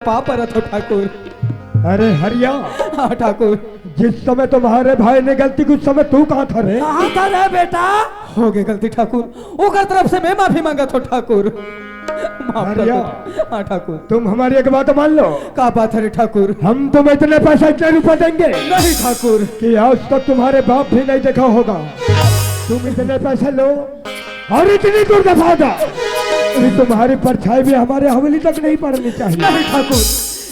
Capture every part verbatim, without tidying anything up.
पाँव परत हँव ठाकुर। अरे हरिया, हाँ ठाकुर। जिस समय तुम्हारे भाई ने गलती की, उस समय तू कहाँ था रे? कहाँ था रे बेटा? हो गे गलती ठाकुर, ओकर तरफ से मैं माफी मांगत हँव ठाकुर। माफ कर हरिया। दो। हाँ ठाकुर। तुम हमारी एक बात मान लो। का बात हे रे ठाकुर? हम तुम्हें इतने पैसे, इतने रुपए देंगे नहीं ठाकुर। कि आज तक तुम्हारे बाप भी नहीं देखा होगा। तुम इतने पैसे लो और इतनी दूर दफा जा कि तुम्हारी परछाई भी हमारे हवेली तक नहीं पड़नी चाहिए। नहीं ठाकुर,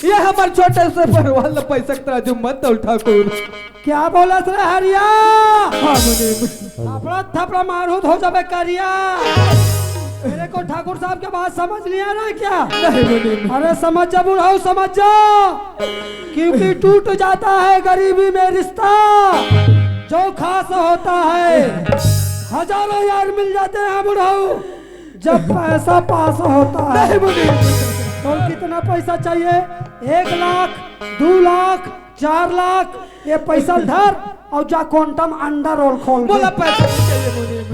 ये हमर छोटे से परिवार ला पैसा के तराजू मत तौल ठाकुर। क्या बोलत रे हरिया? हाँ मुनीम। थपड़ा थपड़ा मारूँ त हो जाबे करिया। तेरे को ठाकुर साहब के बात समझ नहीं आ रहा है क्या? नहीं मुनीम। अरे समझ जा बुढ़ऊ, समझ जा, क्योंकि टूट जाता है गरीबी में रिश्ता, जो खास होता है। हजारों यार मिल जाते हैं बुढ़ऊ, जब पैसा पास होता है। नहीं मुनीम। तो कितना पैसा चाहिए? एक लाख, दो लाख, चार लाख? ये पैसा ल धर और जा quantum underwear खोल दे। बोला पैसा नहीं चाहिए मुनीम।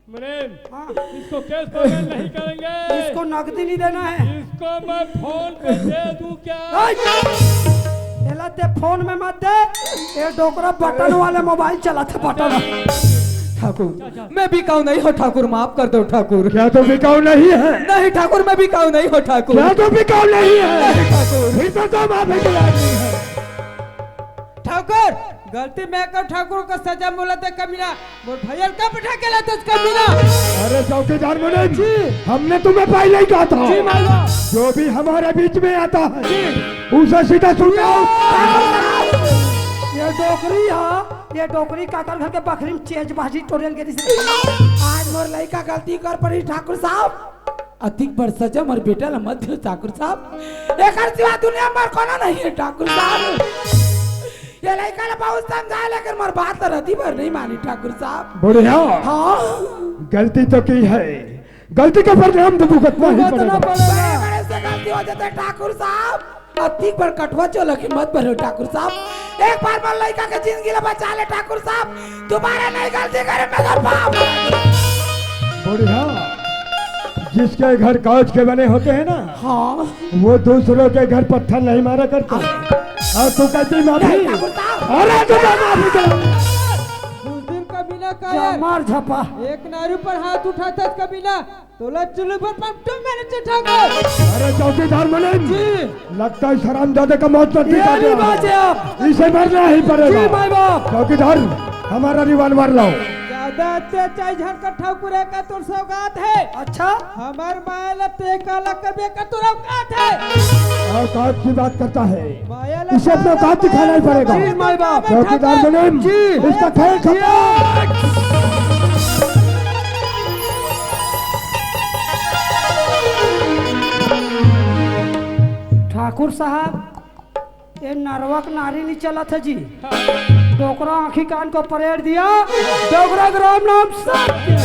मुनीम, हाँ। इसको cash payment नहीं करेंगे। इसको नकदी नहीं देना है। इसको मैं फोन पे दे दूं क्या? ए! एला ते फोन में मत दे, ये डोकरा बटन वाले मोबाइल चलाथे, बटन। ठाकुर, मैं बिकाऊ नहीं हँव ठाकुर, माफ कर दो ठाकुर। क्या तू बिकाऊ नहीं है? नहीं ठाकुर, मैं बिकाऊ नहीं हँव ठाकुर। क्या तू बिकाऊ नहीं है? नहीं ठाकुर। फिर तो तू माफी के लायक नहीं है। ठाकुर, गलती मैं कर ठाकुर का सजा मोला दे कमीना। मोर भैया का बैठा के लाते कमीना। अरे चौकीदार मुनीम जी, हमने तुम्हें पहले ही कहा था। जी मालूम। जो भी हमारे बीच में आता है, जी। उसे सीधा सुटाओ। ये डोकरी हा, ये डोकरी काकर घर के बखरी में चेंच भाजी टोरेल गेरी से। आज मोर लइका गलती कर पड़ी ठाकुर साहब। अतिक बड़ सजा मोर बेटा ला मत दो ठाकुर साहब। एकर सिवा दुनिया में कोनो नहीं है ठाकुर साहब। ये लइका ला बहुत समझाए, लेकिन मोर बात ला रति भर नहीं मानी ठाकुर साहब। बढ़िया। हाँ। गलती तो की है, गलती का परिणाम तो भुगतना ही भुगतना पड़ेगा। पड़ेगा। बड़े बड़े से गलती हो जाते ठाकुर साहब। अतिक बड़ कटवा चोला के मत बनो ठाकुर साहब। एक बार मोर लइका के जिंदगी ला बचा ले ठाकुर साहब, दोबारा नहीं गलती करे मगर बाप। बढ़िया। जिसके घर कांच के बने होते हैं ना, हाँ। वो दूसरों के घर पत्थर नहीं मारा करते। और तू कहती माफी? नहीं, ठाकुर साहब। अरे तू तो माफी दे। उस दिन कमीना का यार, मार झपा। एक नारी पर हाथ उठाता कमीना, तोला चुल्लू पर पमटू मेरे ठाकुर। अरे चौकीदार मुनीम जी। लगता है हरामजादे का मौत नजदीक आ गया है। बाजे अब। इसे मरना ही पड़ेगा। जी माई बाप। चौकीदार, हमारा revolver लाओ। ज्यादा अत्याचार झन कर ठाकुर, एकर तोर सौगात है। अच्छा। हमर माय ला ते काला करबे, एकर तोर औकात है। औकात की बात करता है, माया ला इसे अपना औकात दिखाना ही पड़ेगा। जी माई बाप। चौकीदार मुनीम जी। इसका खेल खत्म। ठाकुर साहब, ये नरवा के नारी नहीं चलत है जी। डोकरा आंखी कान को परेड़ दिया, डोकरा के राम नाम सत्य।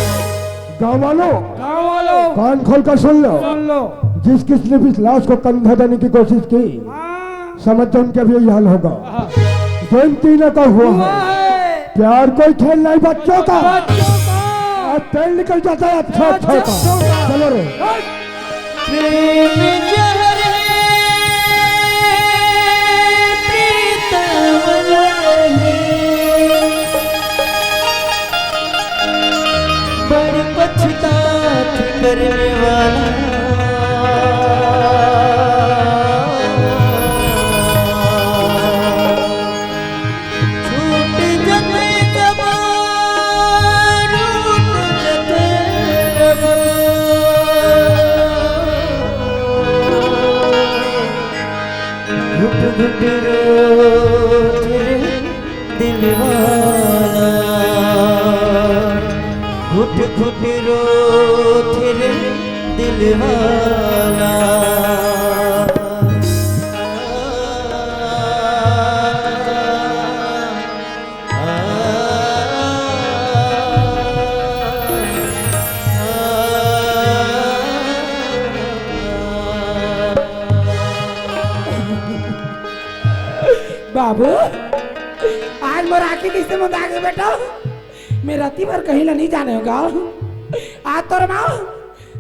गांव वालों, गांव वालों, कान खोल कर सुन लो। सुन लो। जिस किसने भी इस लाश को कंधा देने की कोशिश की, हाँ। समझ जाओ उनका भी यही हाल होगा। हाँ। जो इन तीनों का हुआ हुआ है। है। प्यार कोई खेल नहीं बच्चों का। बच्चों का। और तेल निकल जाता है अच्छा अच्छा का। अच्छा का। चलो रे। प्रेम जहर है, प्रीतम नहीं, बड़ पछतात करने वाला। छूट जते जब रूठ जते रब। घुट घुट रो तेरे दिल वाला। घुट घुट रो तेरे दिल वाला। बाबू, आज मोर आँखी कइसे मुंदा गे बेटा? मैं रति भर कहीं ला नहीं जाने हों। आज तोर माँ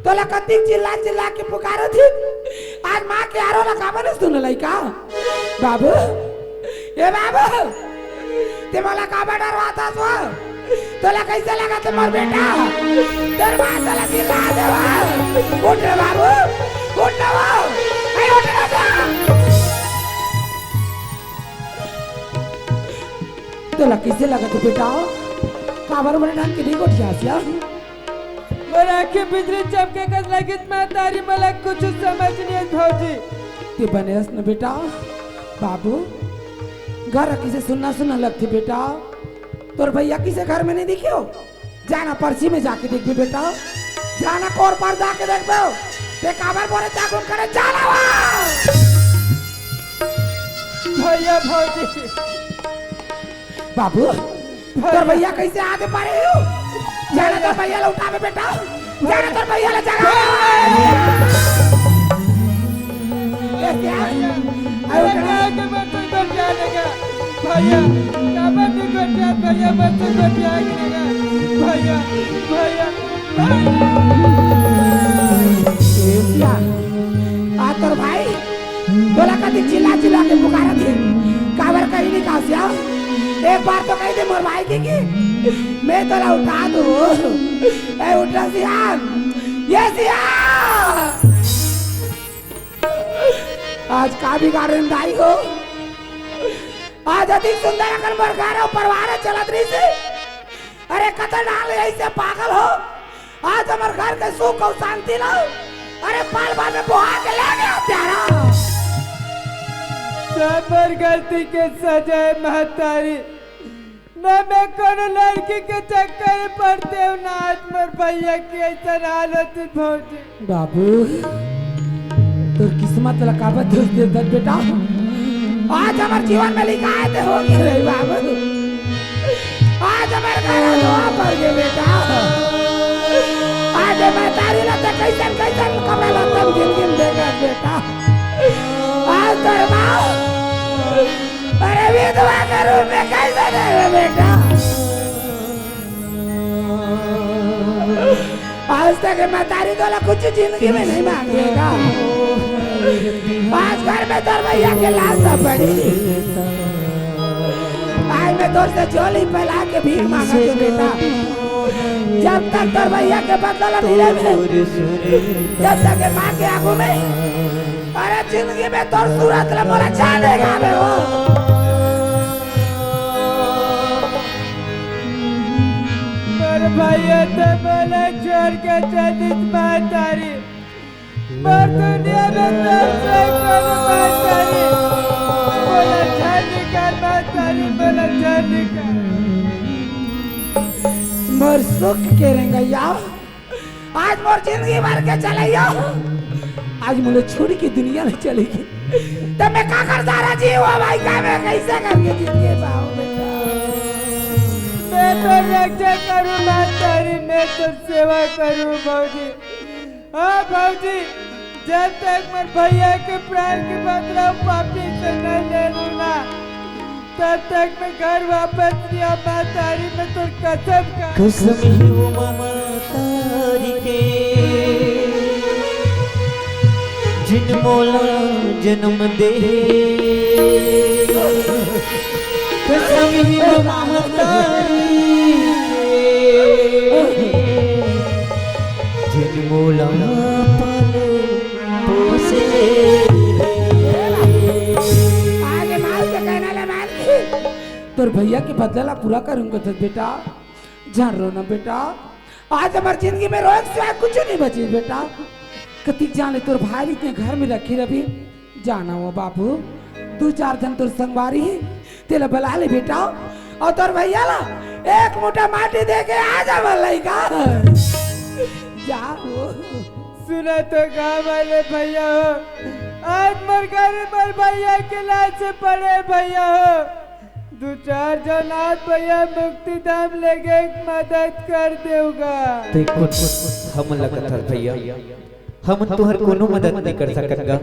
तोला कतिक चिल्ला चिल्ला के पुकारो थी, आज माँ के आरो ला काबर नइ सुनलई का? बाबू, ए बाबू, ते मोला काबर डरवाथस वो? तोला कइसे लगथे मोर बेटा? तोर माँ तोला चिल्ला दे वो। उठ रे बाबू, उठ रे वो। ए, उठ रे जा। तोला कइसे लगथे बेटा? काबर मोर ढंग के नइ गोठियास या? मोर आँखी बिजली चमके कस लगिस महतारी, मोला कुछु समझ नइ आइस भौजी। ते बने हस न बेटा। बाबू, घर कइसे सुन्ना सुन्ना लगथे बेटा। तोर भैया कइसे घर में नइ दिखे हो? जाना परछी में जाके देखबे बेटा। जाना कोर पर जाके देखबे। ते काबर मोरे चाकुन करे, जाना वहाँ। भैया भौजी। बाबू, तोर भैया कइसे आगे परे हो? जाना तोर भैया ला उठाबे बेटा, जाना तोर भैया ला जगा। ए, क्या? अरे, अरे, उठा। भैया के मत गोठिया देगा। भैया, काबर नइ गोठिया, भैया, मत गोठिया देगा। भैया, भैया, भैया। ए, क्या? आ तोर भाई? तोला कति चिल्ला चिल्ला के पुकारत हे, काबर कहीं नइ कहास या? एक बार तो कहि दे मोर भाई के कि मैं तोला उठा दूँ। ए उठ रे सियान, ए सियान। आज का बिगाड़ेन दाई हो? आज अतिक सुंदर अकन मोर घर अउ परिवार चलत रहिसे। अरे कतक डाल अइसे पागल हो, आज हमर घर के सुख अउ शांति ला, अरे पल भर में बोहा के ले गया प्यारा। सब मोर गलती के सजा हे महतारी, न मैं कोनो लड़की के चक्कर में पड़तेंव, न आज मोर भैया के अइसन हाल होतिस भौजी। बाबू, तोर किस्मत ला काबर दोष देथस बेटा? आज हमर जीवन में लिखाय ते होगे रे बाबू। आज हमर घर धोआ पड़ गे बेटा। आज महतारी ला ते कइसन कइसन कपड़ा लत्ता जिंदगी में देखे हस बेटा। आज तोर माँ, अरे विधवा के रूप में कइसे देखे बेटा? आज तक महतारी तोला कुछु जिंदगी में नइ मांगे हे का? आज घर में तोर भैया के लाश ह पड़ी। आज मैं तोर से झोली फैला के भीख मांगत हँव बेटा। जब तक तोर भैया के बदला ला नइ लेबे, जब तक ये माँ के आगू में, अरे जिंदगी में तोर सूरत ला मोला जाने का बे हो। मोर भैया तो मोला छोड़ के चल दिस महतारी। मोर दुनिया में तोर से कोनो महतारी। मोला झन निकाल महतारी, मोला झन निकाल। मोर सुख के रेंगइया, आज मोर जिंदगी भर के चलइया, आज मोला छोड़ के दुनिया ले चले गे। त मैं काकर सहारा जीवँव भाई, का मैं कइसे करके जिंदगी पाहूँ बेटा? मैं तोर रक्षा करूँ महतारी, मैं तोर सेवा करूँ भौजी। हाँ भौजी, जब तक मोर भैया के प्राण के बदला पापी से नइ ले लूँ ना, तब तक मैं घर वापस नइ आँव महतारी, मैं तोर कसम खा। कसम ही वो महतारी के, जिन मोला जनम दे। कसम ही वो महतारी के, जिन मोला पाले पोसे। आगे माल के कहना ले माल की। तोर भैया के बदला ला पूरा करूँगा तो बेटा, जान रो ना बेटा, आज हमर जिंदगी में रोए के सिवाय कुछु नइ बचिस बेटा। कतिक जान ले तोर भाई ल घर में रखे रहिबे। जाना वो बाबू, दू चार झन तोर संगवारी हे, तेला बला ले बेटा, अउ तोर भैया ला एक मुठा माटी दे के आ जा मोर लइका। जा वो। सुना तो गाँव वाले भैया हो, आज मोर घर मोर भैया के लाश पड़े भैया हो। दू चार झन आत भैया मुक्तिधाम लेगे के मदद कर देव गा। ते कुछ हमन लगत हस भैया, हमन तुँहर कोनो मदद नइ कर सकन गा,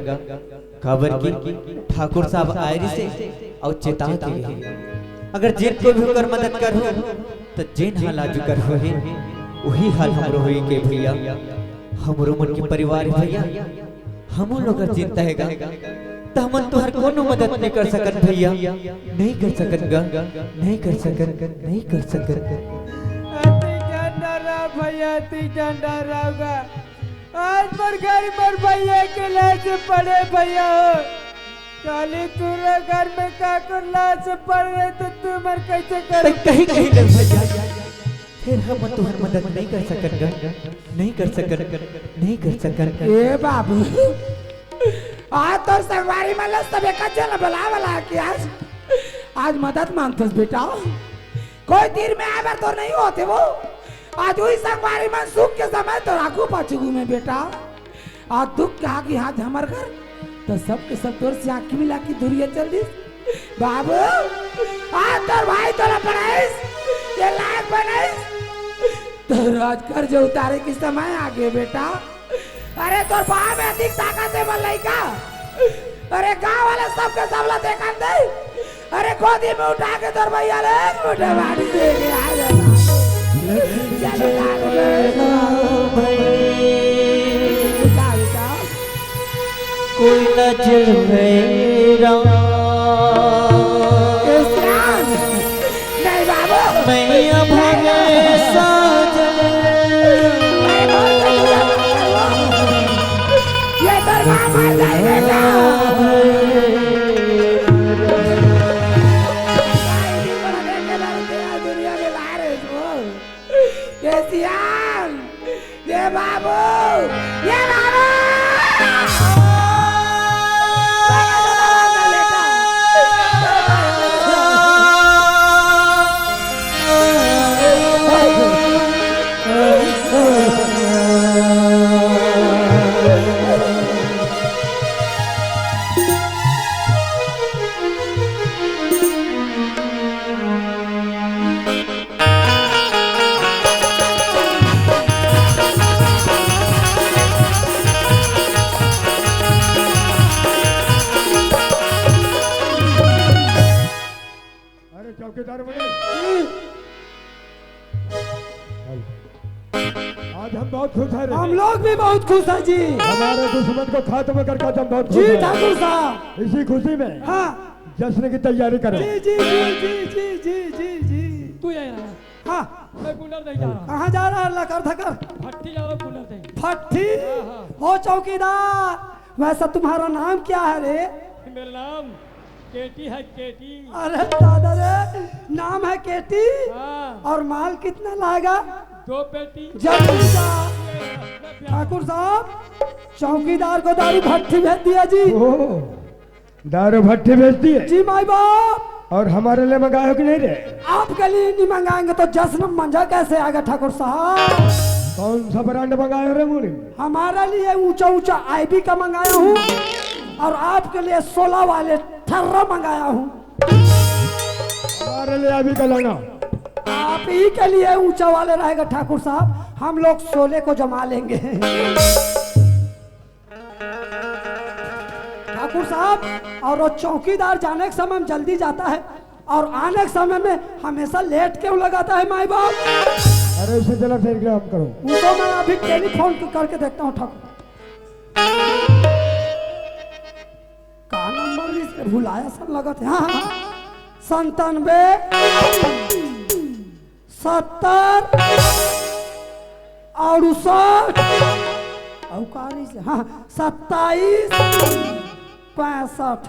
काबर कि ठाकुर साहब आय रहिसे अउ चेता के गे हे। अगर जेन कोई भी ओकर मदद करहू, त जेन हाल आजू कर होहे, उही हाल हमरो होही के भैया। हमरो मन के परिवार हे भैया, हमन लोग कर चिंता हे गा, त हमन तुहर कोनो मदद नहीं कर सकन भैया, नहीं कर सकन गा, नहीं कर सकन, नहीं कर सकन। अति झंडा रहा भैया, अति झंडा रहा गा। आज मोर घर मोर भैया के लाश पड़े भैया हो। काली तुरे घर में काकर लाश पड़ रहे तो तुमर कैसे कर? त कहीं कहीं ले भैया, फिर हम तुहर मदद नहीं कर सकन गा, नहीं कर सकन, नहीं कर सकन। ए बाबू, आज तोर संगवारी मन ल सबे कच्चे ल बला बला के आज, आज मदद मांगथस बेटा। कोई तीर में आए बर तो नहीं होते वो। आज वही संगवारी मन सुख के समय तो राखू पाछू घूमे बेटा। आज दुख के आगी हाथ हमर घर, तो सबके सब तोर से आँखी मिला के दूरिया चल दिस। बाबू, आज तोर भाई तोला पढ़ाइस, ये लायक बनाइस, तोर आज कर्ज उतारे के समय आ गए बेटा। अरे तोर बाप में अधिक ताकत है बल लइका। अरे गांव वाले सबके सबला देखन दे। अरे गोदी में उठा के तोर भैया ले एक मुठा बाटी दे के आ जाना। चलो, चलो, चलो। उठा, उठा। कोई नजर मेरा इस्लाम। नहीं बाबू। मैया भगे साजन। अरे बहुत अच्छा। ये तो मामा जाएगा। दुनिया में बाहर है वो। ये सियान। ये बाबू, ये बाबू। अरे चौकीदार बने। आज हम बहुत खुश हैं रे। हम लोग भी बहुत खुश हैं जी। हमारे दुश्मन को खत्म करके आज हम बहुत खुश जी हैं। ठाकुर साहब। इसी खुशी में हाँ। जश्न की तैयारी करो। जी जी जी जी जी जी जी जी। तू यही रहा। हाँ। मैं गुंडर नहीं जा रहा। कहाँ जा रहा है लकर धकर? भट्टी जा रहा हूँ, गुंडर नहीं। भट्टी? हाँ, हाँ। ओ चौकीदार, वैसे तुम्हारा नाम क्या है रे? मेरा नाम केटी है, केटी। अरे दादा रे, नाम है केटी? हाँ। और माल कितना लाएगा? दो पेटी। जल्दी जा। ये अपना प्यार। ठाकुर साहब, चौकीदार को दारू भट्टी भेज दिया जी। ओह। दारू भट्टी भेज दिए। जी माई बाप। और हमारे लिए मंगाए हो कि नहीं रे? आपके लिए नहीं मंगाएंगे तो जश्न मंजा कैसे आएगा ठाकुर साहब? कौन सा ब्रांड मंगाए हो रे मुड़ी? हमारे लिए ऊंचा ऊंचा आईबी का मंगाया हूँ और आपके लिए सोलह वाले ठर्रा मंगाया हूँ। हमारे लिए अभी का लाना। आप ही के लिए ऊंचा वाले रहेगा ठाकुर साहब, हम लोग सोले को जमा लेंगे। ठाकुर साहब, और वो चौकीदार जाने के समय में जल्दी जाता है और आने के समय में हमेशा लेट क्यों लगाता है माई बाप? अरे उसे जरा टेलीग्राम करो। वो तो मैं अभी टेलीफोन को करके देखता हूँ ठाकुर। का नंबर इसे भुलाया सन लगत है? हाँ, हाँ। संतानवे सत्तर अड़सठ अउ का रहिस? हाँ, सत्ताईस पैंसठ।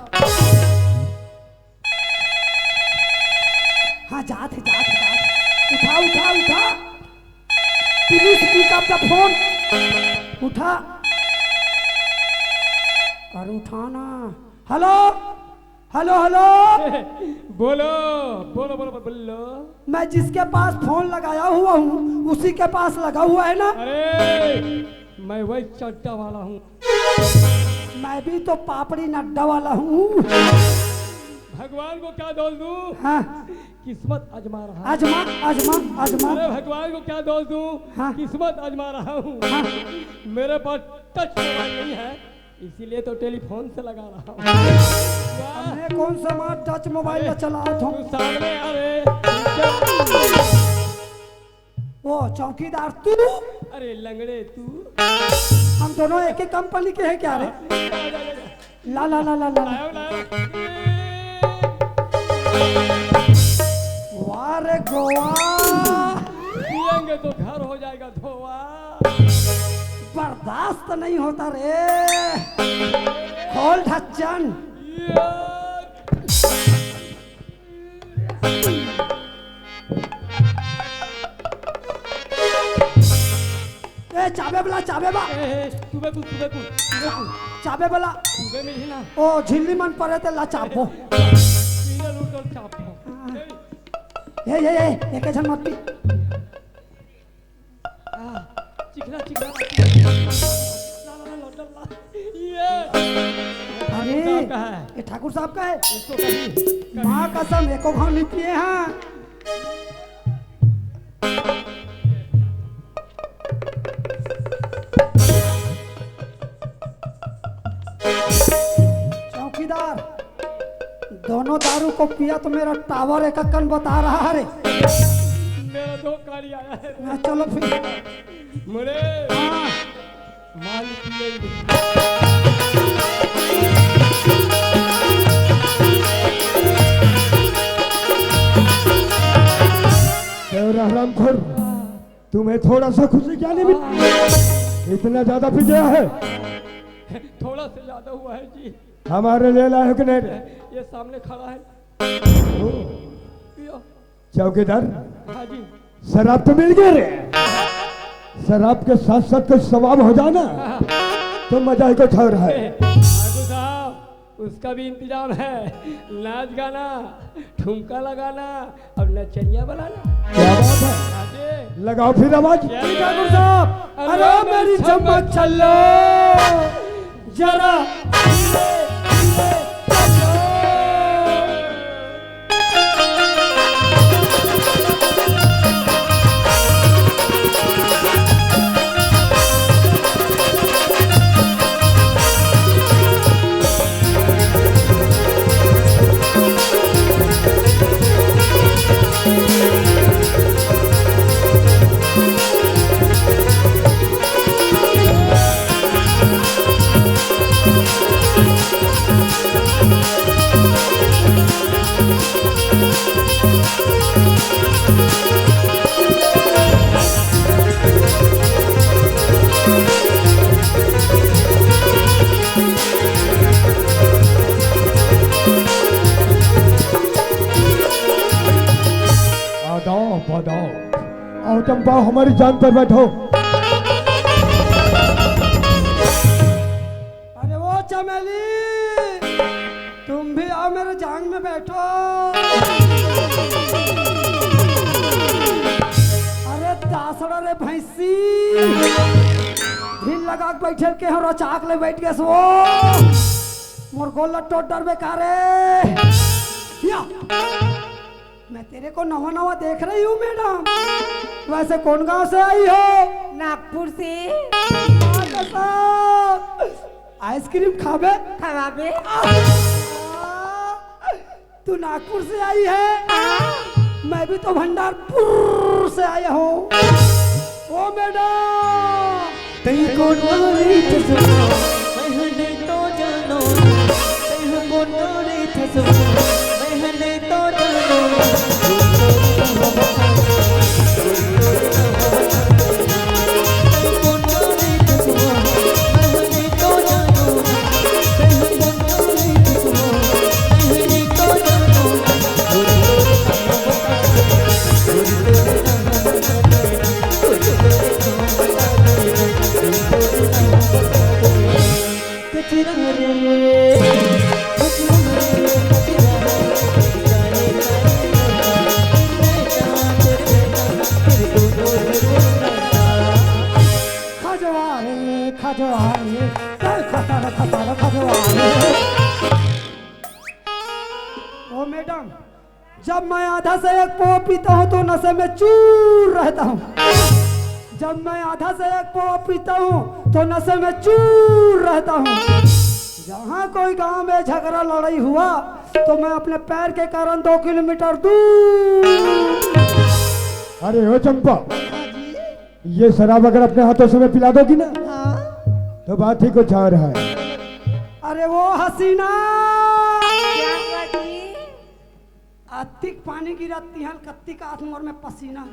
हाँ, जात हे, जात हे, जात हे। उठा, उठा, उठा। Please pick up the phone। उठा। अरे उठाना। Hello। Hello, hello। बोलो, बोलो, बोलो, बोलो। मैं जिसके पास फोन लगाया हुआ हूँ, उसी के पास लगा हुआ है ना? अरे, मैं वही चड्डा वाला हूँ। मैं भी तो पापड़ी नड्डा वाला हूँ। भगवान को क्या दोष दूँ? हाँ। किस्मत आजमा रहा है। आजमा, आजमा, आजमा। अरे, भगवान को क्या दोष दूँ? हाँ। किस्मत आजमा रहा हूँ। हाँ। मेरे पास टच मोबाइल नहीं है। इसीलिए तो टेलीफोन से लगा रहा हूँ। वाह। हमने कौन सा मार टच मोबाइल में चला था? तू सामने आ रे। ओ चौकीदार तू? अरे लंगड़े तू। हम दोनों एक ही कंपनी के हैं क्या रे? ला, ला, ला, ला, ला। लाओ, लाओ। वाह रे गोवा। पियेंगे तो घर हो जाएगा धोवा। बर्दाश्त नहीं होता रे। खोल ढक्कन। ये। ए, चाबे बला, चाबे बा। ए, ए, सुबे कुछ, सुबे कुछ, सुबे कुछ। चाबे बला। सुबे मिलही ना। ओ, झिल्ली मन परे ते ला चाबो। पीला लूट और चाबो। हाँ। ए। ए, ए, ए, एके झन मत पी। आ, चिखला, चिखला। ला, ला, ला, ला, ला। ये। अरे, ठाकुर साहब का है। ये ठाकुर साहब का है। इसको कभी, कभी माँ कसम, एको घाव नहीं पिए हैं। चौकीदार, दोनों दारू को पिया तो मेरा टावर एक अक्कन बता रहा है रे। मेरा दो गाड़ी आया है। हाँ, चलो फिर। मुड़े। हाँ। माल पिएंगे। तेरा हरामखोर। तुम्हें थोड़ा सा खुशी क्या नहीं मिली? इतना ज्यादा पी गया है? थोड़ा सा ज्यादा हुआ है जी। हमारे लिए लाए हो कि नहीं रे? ये सामने खड़ा है। ओ। या। चौकीदार, हाँ जी। शराब तो मिल गया रे। शराब के साथ साथ कुछ सवाब हो जाना, तो मजा ही कुछ और है। ठाकुर साहब, उसका भी इंतजाम है। नाच गाना, ठुमका लगाना और नचनिया बनाना। क्या बात है? हाँ जी। लगाओ फिर आवाज। क्या ठाकुर साहब? अरे अरे मेरी मेरी चम्मच चम्मच चलो, जरा धीरे धीरे चलो। आदाब, आदाब। आओ चंपा, हमारी जान पर बैठो। अरे वो चमेली, तुम भी आओ मेरे जांग में बैठो। अरे दासड़ा रे भैंसी, ढील लगा के बैठे के हो, रचाक ले बैठ गए सो। मोर गोल लट्टो डर बेकार है। या। मैं तेरे को नवा नवा देख रही हूँ मैडम, वैसे कौन गांव से आई हो? नागपुर से। आइसक्रीम खाबे? खवाबे। तू नागपुर से आई है? हाँ। मैं भी तो भंडारपुर से आया हूँ। ओ मैडम, तैं कोन वाली चश्मा, मैं हने तो जानो, तैं कोन वाली चश्मा, मैं हने तो जानो। खजवा रे, खजवा रे, चल खतर खतर खजवा रे। ओ मैडम, जब मैं आधा से एक पौवा पीता हूँ तो नशे में चूर रहता हूँ। जब मैं आधा से एक पौवा पीता हूँ तो नशे में चूर रहता हूँ। जहाँ कोई गांव में झगड़ा लड़ाई हुआ तो मैं अपने पैर के कारण दो किलोमीटर दूर। अरे ओ चंपा, ये शराब अगर अपने हाथों से मैं पिला दोगी ना, हाँ। तो बात ही कुछ और है। अरे वो हसीना, क्या हुआ जी? अतिक पानी गिरा तिहल कत्तिक आस मोर में पसीना।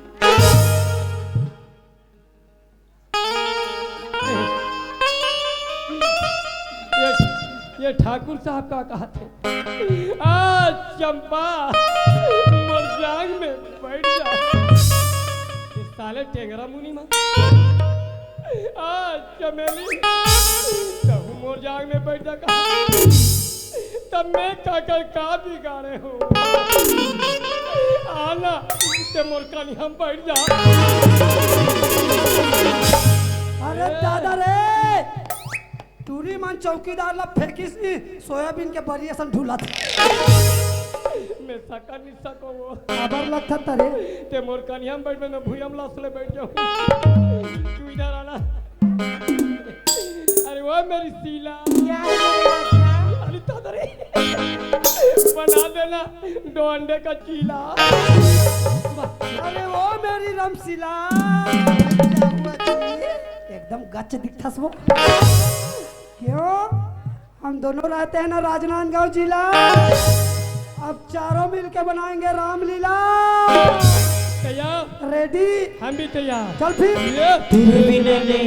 ये, ये ठाकुर साहब का कहत हे। आ चंपा, मोर जांग में बैठ जा। ये साले टेंगरा मुनि मा। आ चमेली, तहूँ मोर जांग में बैठ जा कहा। तब मैं काकर का बिगाड़े हूँ? आना, ते मोर कनिहा बैठ जा। अरे दादा रे, टूरी मन चौकीदार ला फेंकिस नी, सोयाबीन के बरी असन ढुलत। मैं सका नहीं सको वो। काबर लगत तरे? ते मोर कनिहा में बैठ, मैं भुइयां में लाश ले बैठ जाऊँ। तू इधर आना। अरे वो मेरी शीला। क्या है मेरे बच्चा? अरे तो अरे बना देना दो अंडे का चीला। अरे वो मेरी रमशीला। क्या हुआ जी? एकदम गच दिखथस वो। क्यों? हम दोनों रहते हैं ना राजनांदगांव जिला। अब चारों मिलके बनाएंगे रामलीला। तैयार? रेडी? हम भी तैयार। चल फिर। ये तेरे बिना नहीं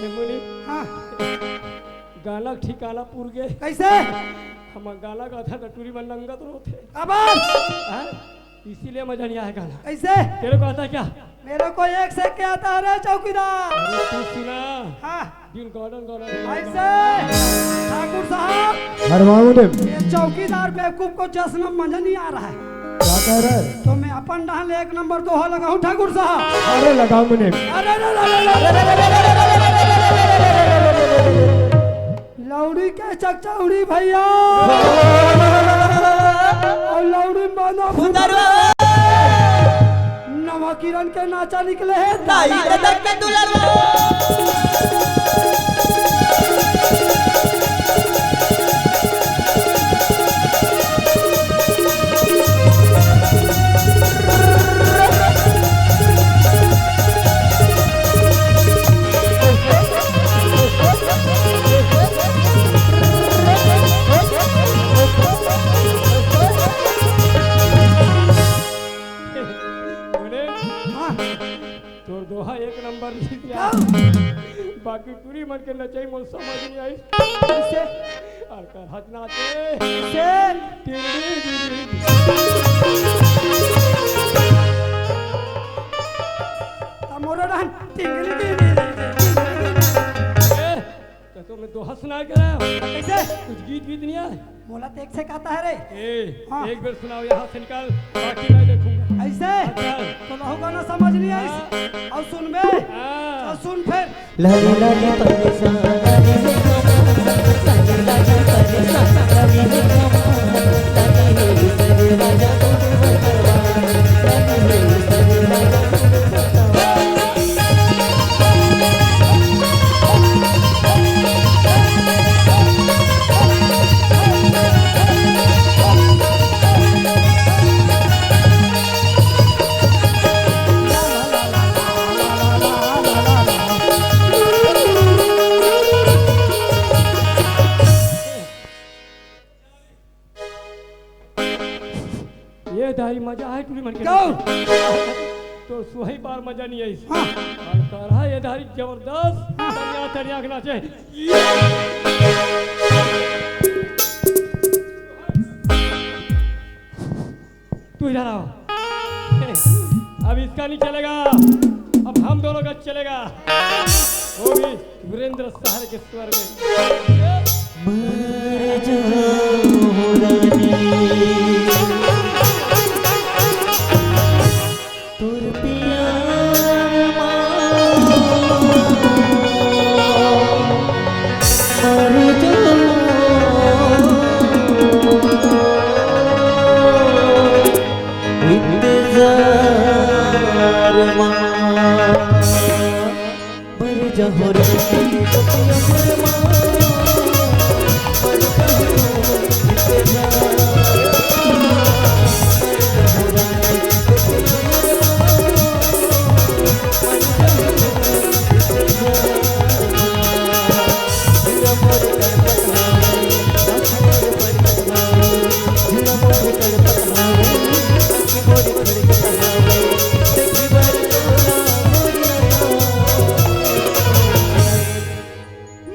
हे मुनि, हाँ। गाना ठिकाना पुर गे। कैसे? हम गाना गाथा त टूरी मन नंगत रोथे। अब? हाँ? इसीलिए मजा नहीं आया गाना। कैसे? तेरे को आता क्या? मेरे को एक से एक के आता है रे चौकीदार। अरे तू सुना। हाँ। दिन गार्डन गार्डन। ऐसे ठाकुर साहब। हरवाऊ ने। ये चौकीदार बेवकूफ को जश्न में मजा नहीं आ रहा है। क्या कह रहा है? तो मैं अपन डहान ले एक नंबर दोहा लगाऊं ठाकुर साहब। अरे लगाओ मुने। अरे, अरे, अरे, अरे, अरे, लौड़ी के चकचौड़ी भैया। और लौड़ी मानो फुदरवा। नवा किरण के नाचा निकले हे दाई। दाई के दर के दुलरवा। अरे, हाँ। तोर दोहा एक नंबर लिख दिया। क्या? बाकी टूरी मन के नचई मोर समझ नहीं आई। कैसे? और कर हंसना थे। कैसे? टिंगली टिंगली। तब मोरो डान टिंगली टिंगली। ए, तो, तो मैं दोहा सुना के रहा हूँ। कैसे? कुछ गीत गीत नहीं आए? मोला तो एक से कहता है रे। ए, हाँ। एक बार सुनाओ यहाँ से निकाल, बाकी मैं देखूंगा। ऐसे? अच्छा। तो लहू गाना समझ नहीं आई। हाँ। अउ सुनबे? हाँ। तो सुन फिर। लाली लाली परेशान, लाली रे कमर, लाली लाली परेशान, लाली रे कमर, लाली रे सरे राजा को बतावा, लाली रे सरे राजा को बतावा। ये दारी मजा है टूरी मन के। क्यों? तो सुहाई बार मजा नहीं आई। हाँ। अउ तारा ये दारी जबरदस्त। हाँ। तनिया, तनिया के नाचे। तू इधर आओ। अब इसका नहीं चलेगा, अब हम दोनों का चलेगा। वो भी वीरेंद्र सहर के स्वर में। मर जाओ रानी, तोर प्यार मा मर जाओ। इंतजार मा मर जाओ रे,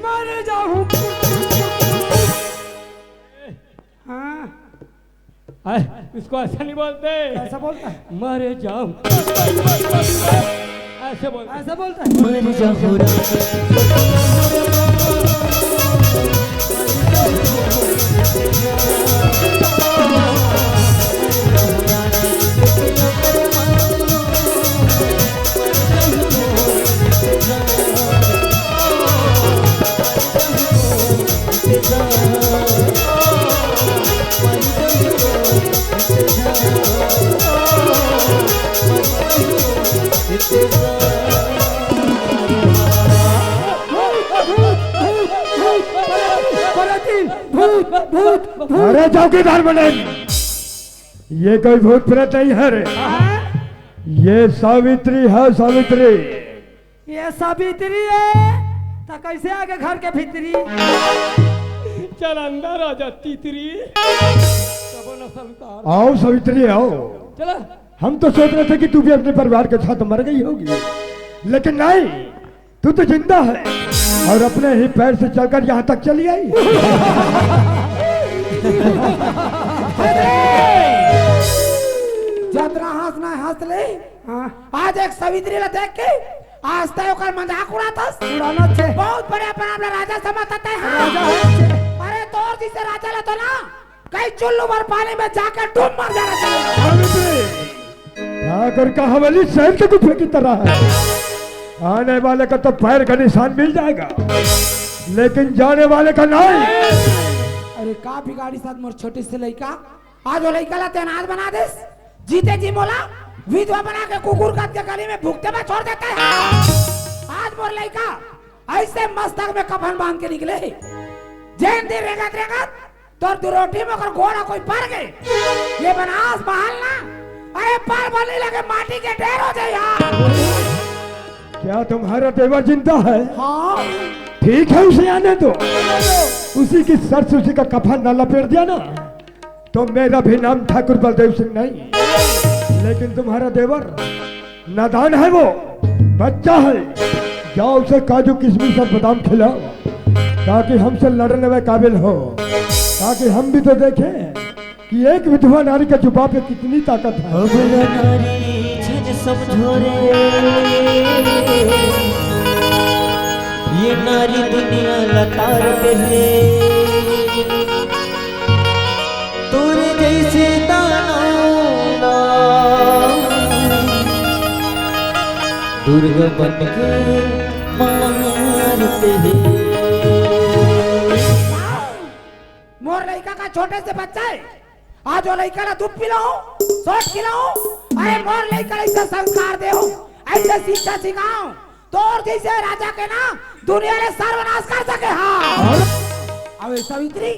मर जाऊं। हाँ। आए, इसको ऐसा नहीं बोलते। ऐसा बोलता है? मर जाऊं। ऐसे बोलते। ऐसा बोलता है? मर जाऊं। भूत, भूत, भूत। अरे चौकीदार मनन, ये कोई भूत प्रेत नहीं है रे। हाँ? ये सावित्री है, सावित्री। ये सावित्री है, तो कैसे आगे घर के भीतरी? चल अंदर आ जा, तीतरी। तबो न संसार। आओ सावित्री, आओ। चला। हम तो सोच रहे थे कि तू भी अपने परिवार के साथ मर गई होगी, लेकिन नहीं, तू तो जिंदा है और अपने ही पैर से चलकर यहाँ तक चली आई। जतरा हंसना है, हंस ले। हाँ। आज एक सावित्री ला देख के आज तय ओकर मजाक उड़ातस। उड़ाना छे। बहुत बड़े अपने आप ला राजा समझता है। हाँ। राजा है छे। अरे तोर जिसे राजा ला तो ना कहीं चुल्लू भर पानी में जाकर डूब मर जाना चाहिए। सावित्री, ठाकुर का हवेली शहर के गुफे की तरह है। आने वाले का तो पैर का निशान मिल जाएगा, लेकिन जाने वाले का नहीं। अरे का बिगाड़ी साथ मोर छोटे से लइका, आज वो लइका ला ते अनाथ बना देस। जीते जी मोला विधवा बना के कुकुर कस के गली में भुगते में छोड़ देते हैं। आज मोर लइका ऐसे मस्तक में कफन बांध के निकले, जेन दिन रेंगत रेंगत तोर दुरोठी में ओकर गोड़ कोई पर गए, ये बनास महल ना, अरे पर बनी लगे माटी के ढेर हो जाए यार। क्या तुम्हारा देवर जिंदा है? हाँ। ठीक है, उसे आने दो। उसी की शर्त से उसी का कफन न लपेट दिया ना, तो मेरा भी नाम ठाकुर बलदेव सिंह नहीं, लेकिन तुम्हारा देवर नादान है, वो बच्चा है। जाओ उसे काजू किशमिश और बादाम खिलाओ, ताकि हमसे लड़ने में काबिल हो, ताकि हम भी तो देखें कि एक विधवा नारी के जुबान पे कितनी ताकत है। अबला नारी झन समझो रे, ये नारी दुनिया ला तार दे हे। तोरे जैसे दानव ला दुर्गा बन के मारते हैं। मोर लइका का छोटे से बच्चा है, आज वो लइका ला दूध पिलाऊं, सोच खिलाऊं, अरे मोर लइका ला ऐसा संस्कार देहूं, ऐसे शिक्षा सिखाऊं, तोर जैसे राजा के ना दुनिया ले सर्वनाश कर सके। हाँ। अबे सावित्री,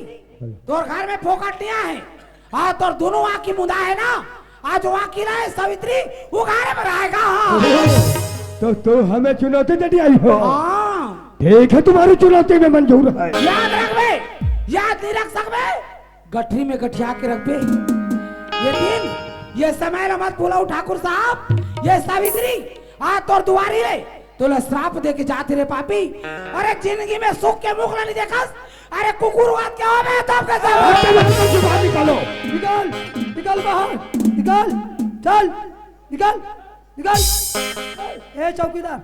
तोर घर में फोकट नहीं आए, आज तोर दोनों आँखी मुंदा है ना, आज वो आँखी रहे सावित्री उघारे में रहेगा। हाँ। तो तू हमें चुनौती देने आई हो? हाँ। ठीक है, तुम्हारी चुनौती में मंजूर है। याद रखबे, याद नहीं रख सकबे, गठरी में गठिया के रखबे। ये दिन, ये समय ला मत भूलो ठाकुर साहब। ये सावित्री आज तोर दुआरी रे, तोला श्राप दे के जात हे रे पापी। अरे जिंदगी में सुख के मुख ला नहीं देखस। अरे कुकुर वाद क्या हो बे तब के सब? हट, हट, हट, जुबान निकालो। निकाल, निकाल बाहर, निकाल, चल, निकाल, निकाल। ए चौकीदार,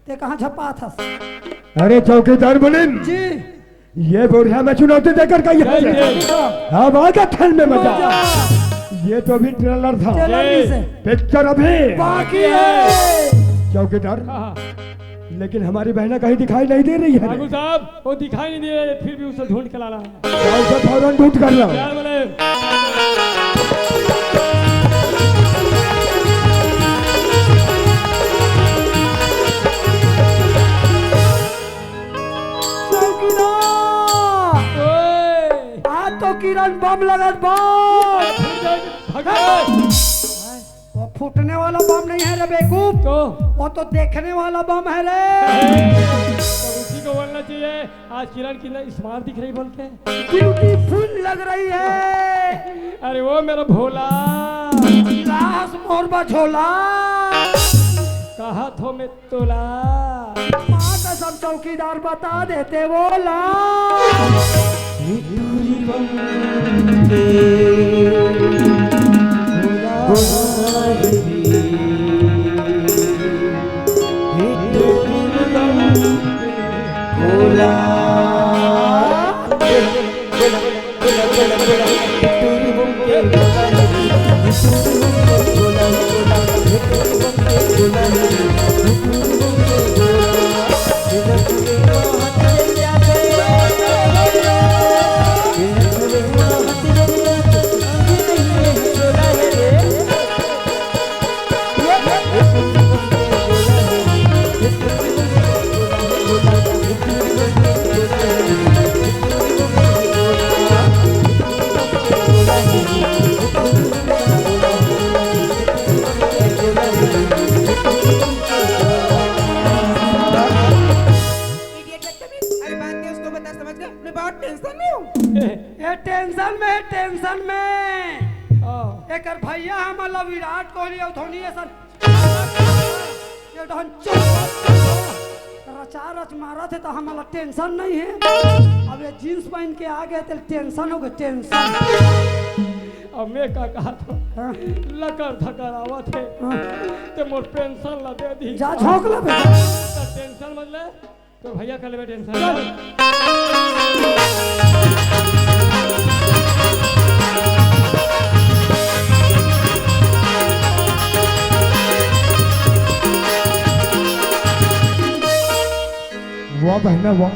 ते कहाँ झपात हस? अरे चौकीदार मुनीम, जी। ये बुढ़िया में चुनौती देकर गई है। जय जय। अब आजा थल में मजा। मजा। ये तो अभी ट्रेलर था। ट्रेलर भी से। पिक्चर अभी बाकी है। चौकीदार, हाँ। लेकिन हमारी बहना कहीं दिखाई नहीं दे रही है। ठाकुर साहब, वो दिखाई नहीं दे रहे, फिर भी उसे ढूंढ के लाना है। जाओ, उसे फौरन ढूंढ कर लाओ। क्या बोले? चौकीदार! ओए! आज तो किरण बम लगत बम। भगवान! वो फूटने वाला बम नहीं है रे बेवकूफ। तो? वो तो देखने वाला बम है रे। तो उसी को बोलना चाहिए। आज किरण कितना स्मार्ट दिख रही बोल के। ब्यूटीफुल लग रही है। अरे वो मेरा भोला। लाश मोर बा झोला। कहा थो मैं तोला। माँ कसम चौकीदार बता देते वो ला। Idiot बदतमीज। अरे बात क्या उसको बता, समझ गए? मैं बहुत टेंशन में हूँ। ये टेंशन में है, टेंशन में। हाँ। एकर भैया हमला विराट कोहली अउ धोनी असन ये ढंग चोर रचा रच मारत हे, त हमला टेंशन नहीं है। अब ये जींस पहन के आ गए, त टेंशन हो गए, टेंशन। अब मैं का कहा था? हाँ। लकर धकर आवत हे। हाँ। ते मोर पेंशन ला दे दी। जा झोंक ले बेटा। तो टेंशन मत ले। तो भैया कर लेबे टेंशन। चल। वाह बहना वाह,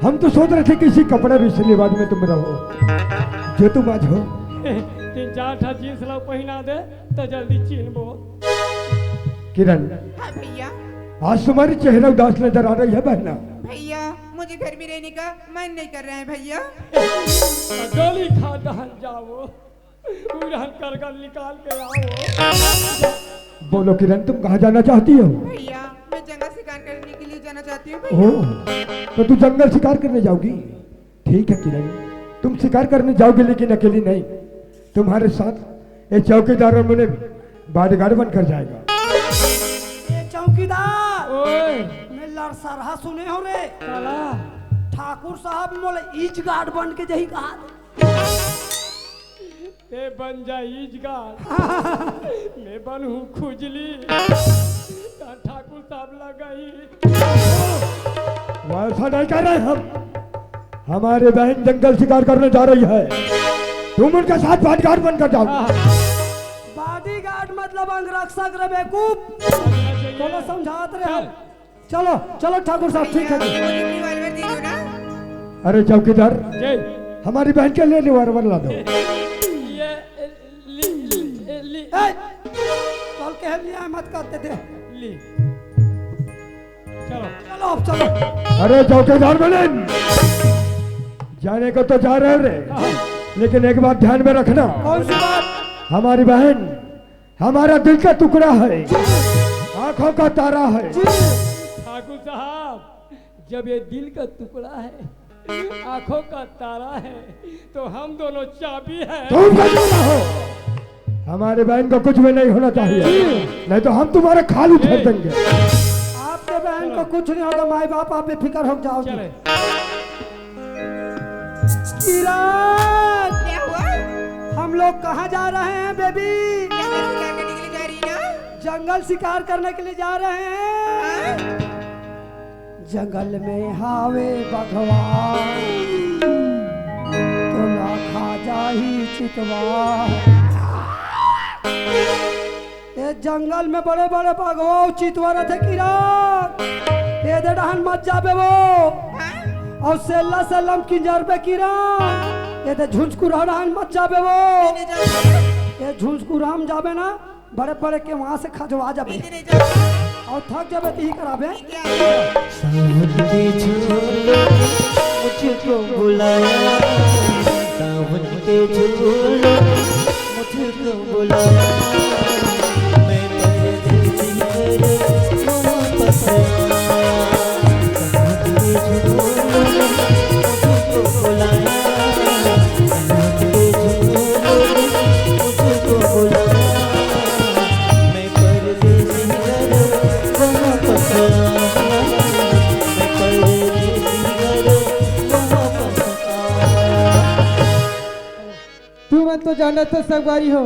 हम तो सोच रहे थे किसी कपड़ा भी सिलवा में तुम रहो, जो तुम आज हो। तीन चार ठा जींस ला पहिना दे तो जल्दी चिन्हबो। किरण, हाँ भैया। आज तुम्हारी चेहरा उदास नजर आ रही है बहना। भैया, मुझे घर में रहने का मन नहीं कर रहा है भैया। गोली खा दहन जाओ, उड़हन कर कर निकाल के आओ। बोलो किरण, तुम कहाँ जाना चाहती हो? भैया, मैं जंगल शिकार करने के लिए जाना चाहती हूँ भैया। ओह, तो तू जंगल शिकार करने जाओगी? ठीक है किरण, तुम शिकार करने जाओगी लेकिन अकेली नहीं, तुम्हारे साथ ये चौकीदार और मुनीम बॉडीगार्ड बनकर जाएगा। ये चौकीदार, ओए। मैं लड़सरहा सुने हो रे। काला। ठाकुर साहब मोला ईज गार्ड बन के जही कहा। ते बन जा ईज गार्ड। मैं बनहूँ खुजली। ता ठाकुर साहब लगाई। वैसा नहीं कर रहे हम। हमारी बहन जंगल शिकार करने जा रही है, तुम उनके साथ बॉडीगार्ड बनकर जाओ। बॉडीगार्ड मतलब अंगरक्षक रे बेवकूफ। चलो, समझात रहे हो। चल। चलो, चलो ठाकुर साहब, ठीक है जी। मुझे revolver दे दो ना। अरे चौकीदार, जय। हमारी बहन के लिए revolver ला दो। ये ली, ली, ली। ए, कल के हम लिया मत करते थे। ली। चलो। चलो, अब चलो। अरे चौकीदार मिलिंद, जाने को तो जा रहे रे, हाँ। लेकिन एक बात ध्यान में रखना। कौन सी बात? हमारी बहन हमारा दिल का टुकड़ा है, आंखों का तारा है। ठाकुर साहब, जब ये दिल का टुकड़ा है, आंखों का तारा है, तो हम दोनों चाबी है। तुम बच रहो, हमारे बहन को कुछ भी नहीं होना चाहिए, नहीं तो हम तुम्हारे खाल उधेड़ देंगे। आपके बहन को कुछ नहीं होगा, माई बाप आप बेफिक्र हो जाओ। चले। किरण, क्या हुआ? हम लोग कहाँ जा रहे हैं बेबी? जंगल शिकार करने के लिए जा रही है। जंगल शिकार करने के लिए जा रहे हैं। हाँ? जंगल में हावे बघवा, तोला खा जाही चितवा। ए जंगल में बड़े बड़े बघवा अउ चितवा रथे किरण। ए दे डहन मत जाबे वो। अउ सेल्ला सेल्ला म किंजरबे किरण। ए दे झुंझकुरहा डहन मत जाबे वो। ए झुंझकुरहा म जाबे ना, बड़े बड़े के वहां से खजवा जाबे। अउ थक जाबे त ही कराबे। सावन के झूलों ने मुझको बुलाया, सावन के झूलों ने मुझको बुलाया, मैं परदेसी घर वापस आया। सावन के झूलों ने मुझको बुलाया, सावन के झूलों ने मुझको बुलाया, मैं परदेसी घर वापस आया, मैं परदेसी घर वापस आया। तू मन तो जानत हस संगवारी हो।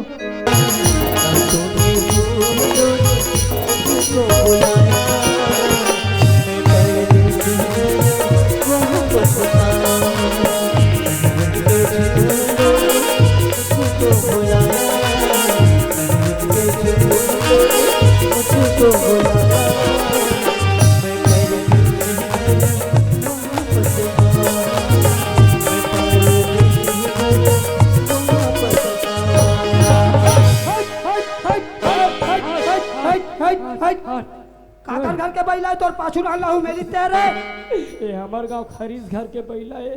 हट, हट, हट, हट, हट, हट, हट, हट, हट। काकर घर के बइला हे तोर पाछू डाल लाहू मेरी तेरे। ए हमर गांव खरीस घर के बइला हे,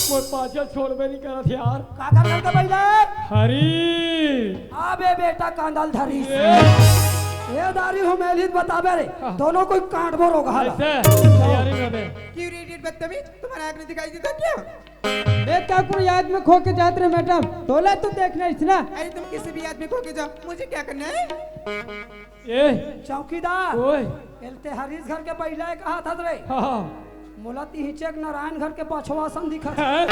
मोर पाछू छोड़बे नहीं करत यार। काकर घर के बइला हे? हरी। अबे बेटा कांदल धरी। ए। ए दारी हूँ मेली बताबे रे। हाँ। दोनों कोई काटबो रोगहा ला। ऐसे तैयारी में बे। क्यों रे idiot बदतमीज, तुम्हारा आंख नहीं दिखाई देता क्या? मैं का कोई याद में खो के जात रहे मैडम, तोला तो देखना ही ना। अरे तुम किसी भी याद में खो के जाओ, मुझे क्या करना है? ए चौकीदार, ओए। एल ते हरीश घर के बइला हे कहा था रे। हाँ, हाँ। मोला तिही चेक नारायण घर के बछवा सन दिखत हे। हैं?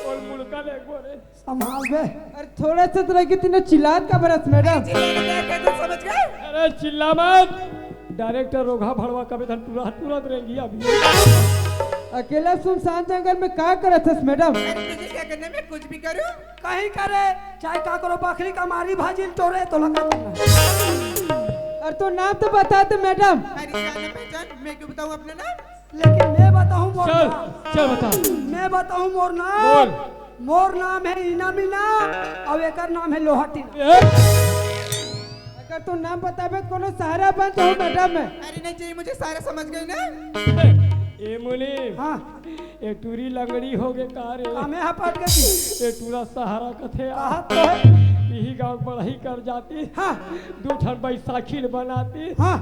और मुड़का ले एक बार। संभाल बे। अरे थोड़ा सा तो लगी तूने चिल्लात का बरस मैडम। चिल्लाने क्या कहते समझ गए? अरे चिल्ला मत। डायरेक्टर रोगहा भड़वा कबे धन तुरंत, तुरंत रेंगी अभी। अकेला सुनसान जंगल में का करत हस मैडम? अरे तुझे क्या करना, मैं कुछ भी करूं? कहीं करे, चाहे का करो, बकरी का मारी भाजी टोरे तो लगा। अरे तो नाम तो बता दे मैडम। अरे जाने पहचान, मैं क्यों बताऊं अपना नाम? लेकिन मैं बताऊं मोर चल, नाम। चल बता। मैं बताऊं मोर नाम। बोल। मोर नाम हे इना मीना, अउ एकर नाम हे लोहा टीना। ए? अगर तू नाम बताबे त कोनो सहारा बन जाहूं मैडम मैं। अरे नहीं चाहिए मुझे सहारा, समझ गई ना? ए मुनीम। हाँ। ए टूरी लंगड़ी हो गे का रे? कामे हा पट गई। ए टूरा सहारा कथे आ। कहा तो है? इही गांव पढ़ाई कर जाती। हाँ। दू ठन बैसाखी ल बनाती। हाँ।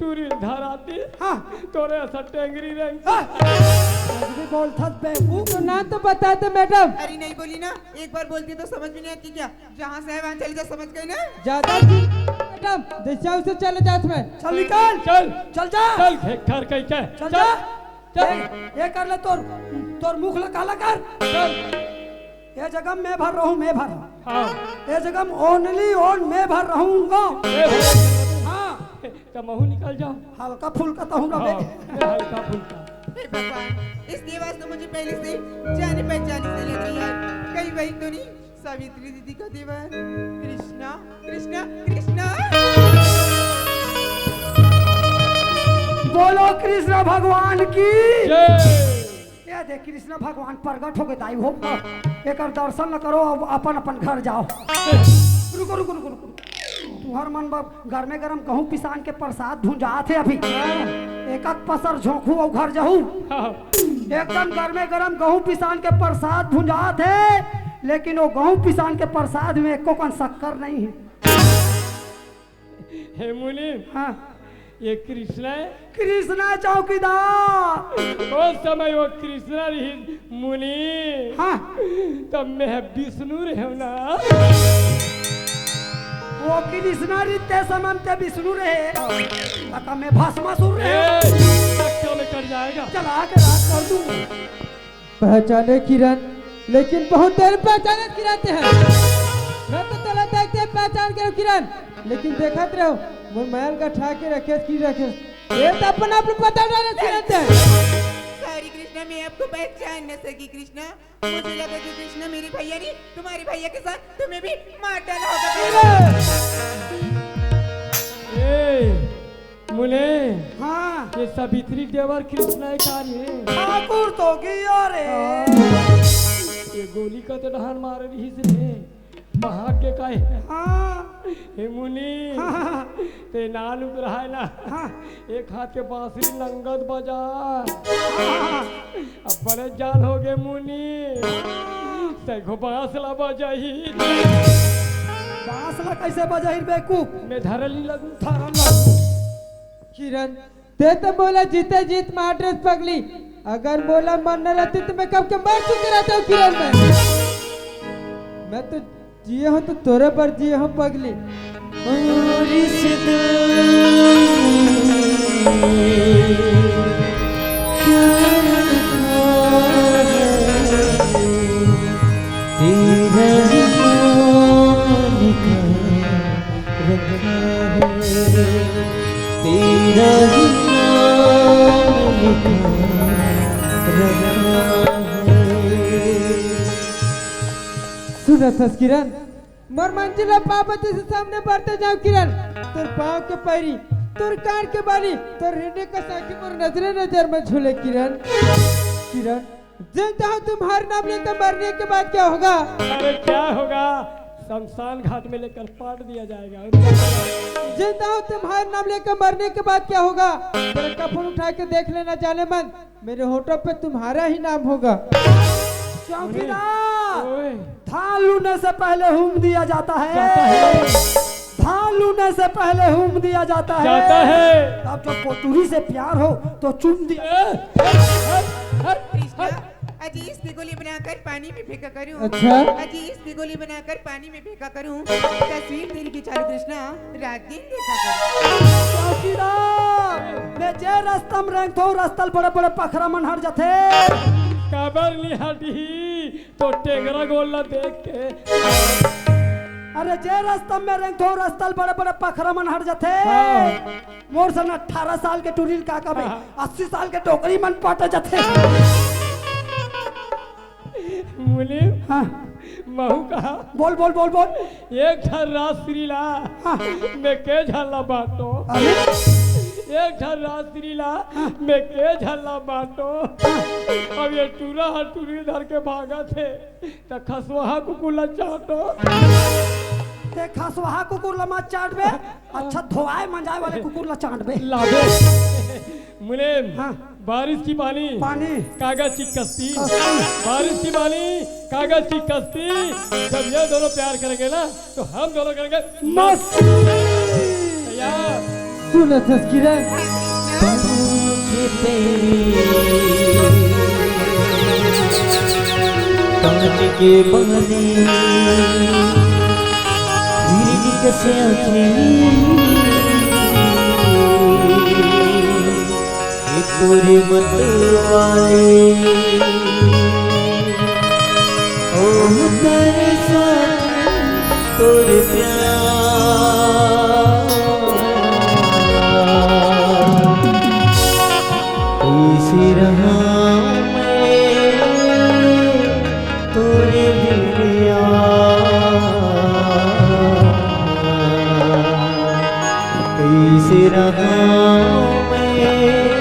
टूरी ल धराती। हाँ। तोरे असन टेंगरी रेंग। हाँ। कुछ भी बोलथस बेवकूफ। तो नाम तो बता दे मैडम। अरे नहीं बोली ना, एक बार बोलती तो समझ में नहीं आती क्या? जहाँ से है वहाँ चले जा, समझ गई ना? ज्यादा जी मैडम, जैसे उसे चले जात मैं। चल निकल। चल। चल जा। चल, घेघर कहीं के। चल चल। जा। चल। ए, ए कर ले तोर, तोर मुख ला काला कर। चल। ए जगह मैं भर रहूं, मैं भर। हाँ। ए जगह only one मैं भर रहूंगा। ए भर। हाँ। त महू निकल जाओ। हल्का फुल्का तो हूँ हाँ, रबे। ए हल्का फुल्का। हे भगवान, इस देवास तो मुझे पहले से जाने पहचाने से लग रही है। कहीं वही तो नहीं सावित्री दीदी का देवर? कृष्णा, कृष्णा, कृष्णा। बोलो कृष्ण भगवान की। जय। ये देख, कृष्ण भगवान प्रगट हो गए दाई हो। एकर दर्शन न करो, अब अपन अपन घर जाओ। रुको, रुको, रुको, रुको। तुहर मन बर गरमे गरम गहूं पिसान के प्रसाद भुंजात हे अभी। एक एक पसर झोंकू अउ घर जाहू। हाँ। एकदम गरमे गरम गहूं पिसान के प्रसाद भुंजात हे, लेकिन वो गहूं पिसान के प्रसाद में एको कन शक्कर नहीं है। हे मुनि, हाँ। ये कृष्ण है? कृष्ण है चौकीदार। उस समय वो कृष्ण रही मुनि। हाँ। तब मैं विष्णु रहे ना। वो कृष्ण रही ते समय में ते विष्णु रहे। तक मैं भस्मासुर रहे। ए, धक्का में कट जाएगा। चला के राज कर दूं। पहचाने किरण, लेकिन बहुत देर पहचाने किरण ते है। मैं तो तोला देखते पहचान के किरण, लेकिन देखत रहो, मोर मैल का ठा के रखे की रखे। ये तो अपना आप पता डाले किरण ते। सॉरी कृष्णा, मैं आपको पहचान न सकी कृष्णा। मुझे लगा कि कृष्णा मेरे भैया ने तुम्हारे भैया के साथ तुम्हें भी मार डाला होगा। ए, मुने, हाँ। ये सावित्री देवर कृष्णा है का रे? ठाकुर तो गियो रे। हाँ। ये गोली का तो डहान मार रही से रे। बहा के का है? हाँ। हे मुनि, हाँ। ते नान उतरा है ना? हाँ। एक हाथ के बांसुरी नंगत बजा। हाँ। अब बड़े जान हो गए मुनि। हाँ। सैगो बांस ला बजाही। बांस ला कैसे बजाही बेवकूफ? मैं धरल नहीं लगू। धरल लगू। किरण, ते तो मोला जीते जीत मार देस पगली। अगर मोला मरना रहती तो मैं कब के मर चुके रहते हूँ किरण मैं। मैं तो जिए हूँ तो तोरे पर जिए हूँ पगली। और इस दिल में क्या रखा है? तेरा ही नाम लिखा रखा है, तेरा ही नाम लिखा रखा है। सुनत हस किरण, मोर मंजिल ह पाँव बजे से सामने बढ़ते जाओ किरण, तोर पाँव के पैरी, तोर कान के बाली, तोर हृदय का साखी मोर नजरे नजर में झूले किरण। किरण, जानता हूँ तुम्हारे नाम लेकर मरने के बाद क्या होगा? अरे क्या होगा? शमशान घाट में लेकर पाट दिया जाएगा। जानता हूँ तुम्हारे नाम लेकर मरने के बाद क्या होगा? मेरे कफन उठा के देख लेना जाने मन, मेरे होठों पे तुम्हारा ही नाम होगा। चौकीदार, ओए। धान लूने से पहले हूम दिया जाता है। जाता है। धान लूने से पहले हूम दिया जाता है। जाता है। अब जो पोतुरी से प्यार हो तो चूम दिया। ए, ए, ए, ए, कृष्णा, अजी इसकी गोली बनाकर पानी में फेंका करूं। अच्छा। अजी इसकी गोली बनाकर पानी में फेंका करूं। तस्वीर तेरी खिंचा लूं कृष्णा, रात दिन देखा करूं। चौकीदार, मैं जे रस्ता में रेंगथों, रस्ता ले बड़े बड़े पखरा मन हट जाथे। काबर नहीं हटही? तो टेंगरा गोल ला देख के। अरे जे रस्ता में रेंगथों, रस्ता ले बड़े बड़े पखरा मन हट जाथे। हाँ। मोर सन अठारह साल के टूरी ल का कबे, हाँ। अस्सी साल के डोकरी मन पट जाथे। मुनीम, हाँ। महू कहा। बोल, बोल, बोल, बोल। एक ठन राजश्री ला, हाँ। मैं के झन ला बांटों। अरे। एक ठन राजश्री ला, हाँ। मैं के झन ला बांटों। हाँ। अब ये टूरा ह टूरी धर के भागथे। त खसवाहा कुकुर ला चाटों। ते खसवाहा कुकुर ला मत चाटबे, अच्छा धोआए मंजाए वाले कुकुर ला चाटबे। लाबे। मुनीम, हाँ। बारिश की पानी, पानी। कागज की कश्ती। कश्ती। बारिश की पानी, कागज की कश्ती। जब ये दोनों प्यार करेंगे ना, तो हम दोनों करेंगे मस्ती। मस्ती। तैयार। सुनत हस किरण। कांच के बने, हिरनी कसे आँखें, ये तोरे मत वाले। ओ तेरे साथ तोरे प्यार, कैसे रहा मैं तोरे बिन यार, कैसे रहा मैं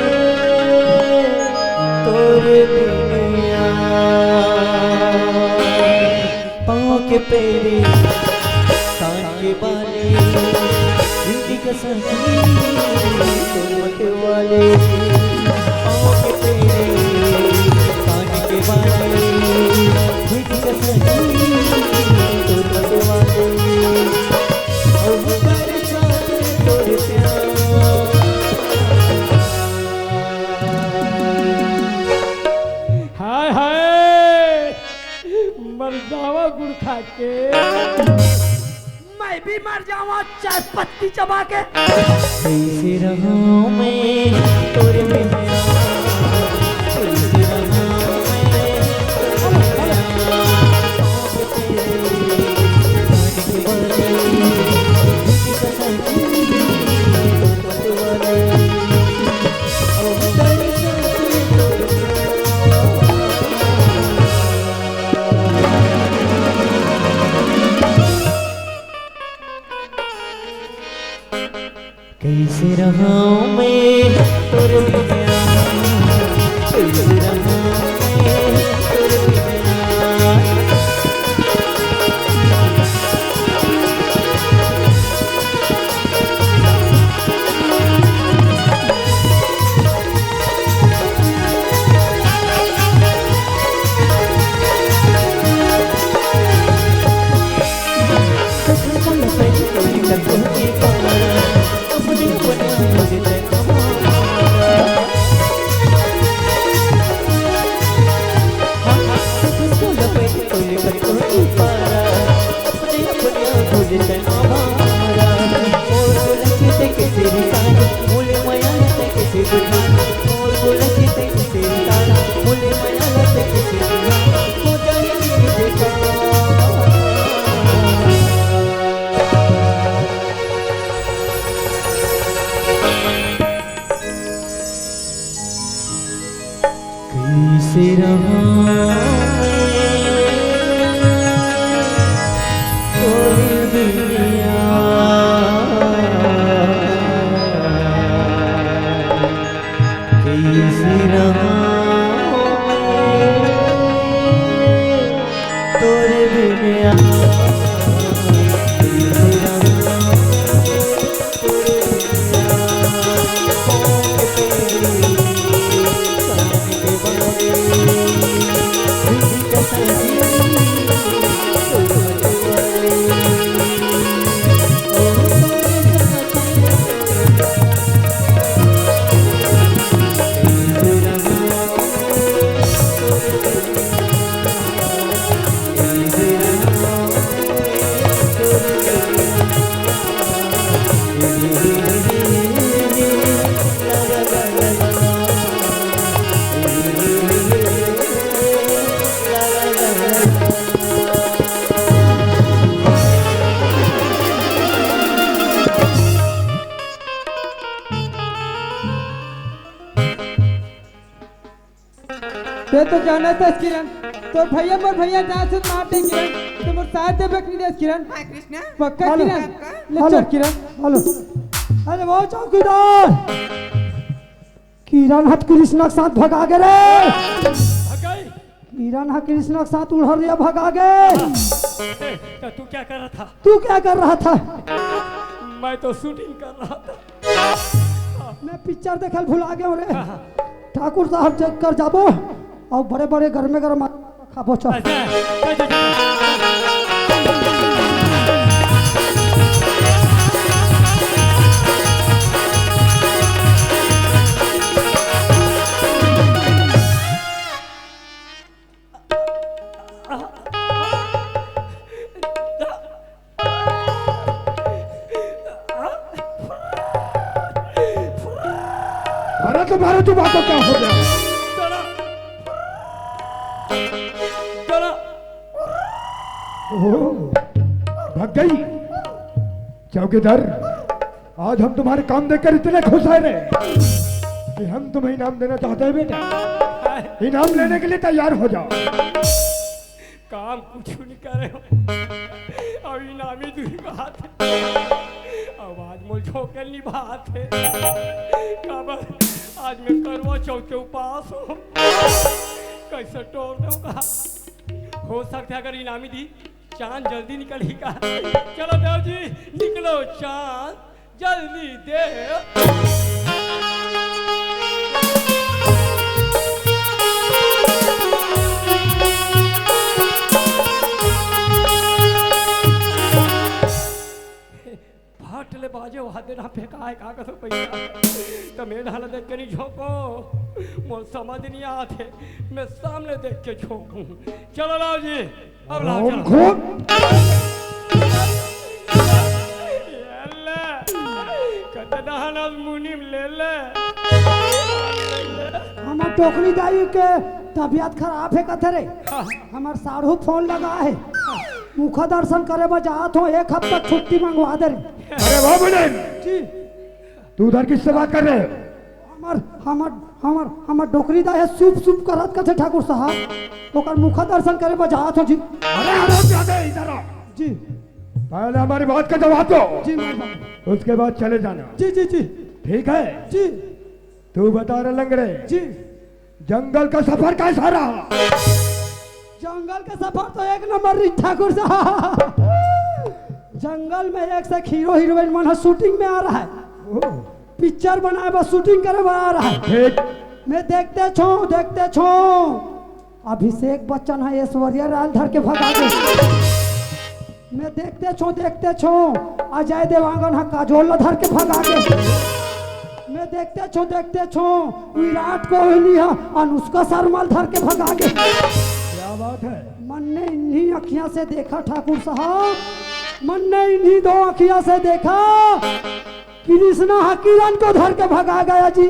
तेरे कान के बाले, बिंदी का सही, तोर मत वाले, पाँव के तेरे कान के बाले, बिंदी का सही, तोर मत वाले, और बरसात में तोर प्यार। हाय हाय, मर जावा गुड़ खा के। मैं भी मर जावा चाय पत्ती चबा के। कैसे रहूं मैं तोरे बिना, कैसे रहूं मैं तोरे बिना। कैसे रहूं मैं तोरे बिना, कैसे रहूं मैं तोरे बिना। कैसे रहूं मैं तोरे बिना, कैसे रहूं मैं तोरे बिना, कैसे रहूं ते तो जानत हस किरण, तोर भैया मोर भैया जात से मार दे किरण, ते मोर साथ देबे कि नहीं देस किरण? हाय कृष्णा। पक्का हेलो। किरण? पक्का। ले हेलो। चल किरण। हेलो। अरे वो चौकीदार, किरण ह कृष्णा के साथ भगा गे रे। भगाई? किरण ह कृष्णा के साथ उड़हरिया भगा गे। ए, तो तू क्या कर रहा था? तू क्या कर रहा था? मैं तो शूटिंग कर रहा था। मैं पिक्चर देखे ल भुला गेंव रे। हाँ, हाँ। ठाकुर साहब चेक कर जाबो अउ बड़े बड़े गरमे गरम खाबो, चल। अच्छा, चल, चल, चल। अरे तुम्हारे दिमाग को क्या हो गया? चला। चला। ओह, भाग गई। चौकीदार, आज हम तुम्हारे काम देखकर इतने खुश हैं रे कि हम तुम्हें इनाम देना चाहते हैं बेटा। इनाम लेने के लिए तैयार हो जाओ। काम कुछ नहीं करे हो, अब इनामी दूर बात है। अब आज मोर झोंके नहीं बात है, काबर आज मैं करवा चौथ के उपास हो, कैसे टोर दो का। हो सकता है अगर इनामी दी चांद जल्दी निकलही का? चलो देव जी, निकलो चांद जल्दी, देव। फट ले बाजे, वहा देना फेंकाय का कसो पइसा। त मैं ढाला देख के नहीं झोंको, मोर समझ नहीं आथे, मैं सामने देख के झोंकूं। चलो लाव जी, अब लाव, ओम चलो। खूब। ये ले, कतना हनस मुनीम ले ले। हमर टोकरी दाई के तबियत खराब हे कथे रे। हाँ। हमर साढ़ू फोन लगा हे। मुखा दर्शन करे बर जात हों, एक हफ्ता छुट्टी मंगवा दे रे। अरे वाह बहन। जी। तू उधर किससे बात कर रहे हो? हमर, हमर, हमर, हमर डोकरी दाई हे, सूप, सूप करत कथे ठाकुर साहब। ओकर मुखा दर्शन करे बर जात हों जी। अरे, अरे, अरे, इधर आओ। जी। पहले हमारी बात का जवाब दो। जी, मैं बात उसके बाद चले जाना। जी, जी, जी। ठीक है? जी। तू बता रे लंगड़े। जी। जंगल का सफर कैसा रहा? जंगल का सफर तो एक नंबर रही ठाकुर साहब। जंगल में एक से एक हीरो हीरोइन मन ह शूटिंग में आ रहा है, ओह। पिक्चर बनाए बर शूटिंग करे बर आ रहा है। ठीक। मैं देखते छो, देखते छो, अभिषेक बच्चन ह ऐश्वर्या राय धर के भगा गे। मैं देखते छो, देखते छो, अजय देवांगन ह काजोल ला धर के भगा गे। मैं देखते छो, देखते छो, विराट कोहली ह अनुष्का शर्मा ला धर के भगा गे। क्या बात है? मन ने इन्हीं अखियां से देखा ठाकुर साहब, मन ने इन्हीं दो अखियां से देखा। कृष्णा ह किरण को धर के भगा गया जी।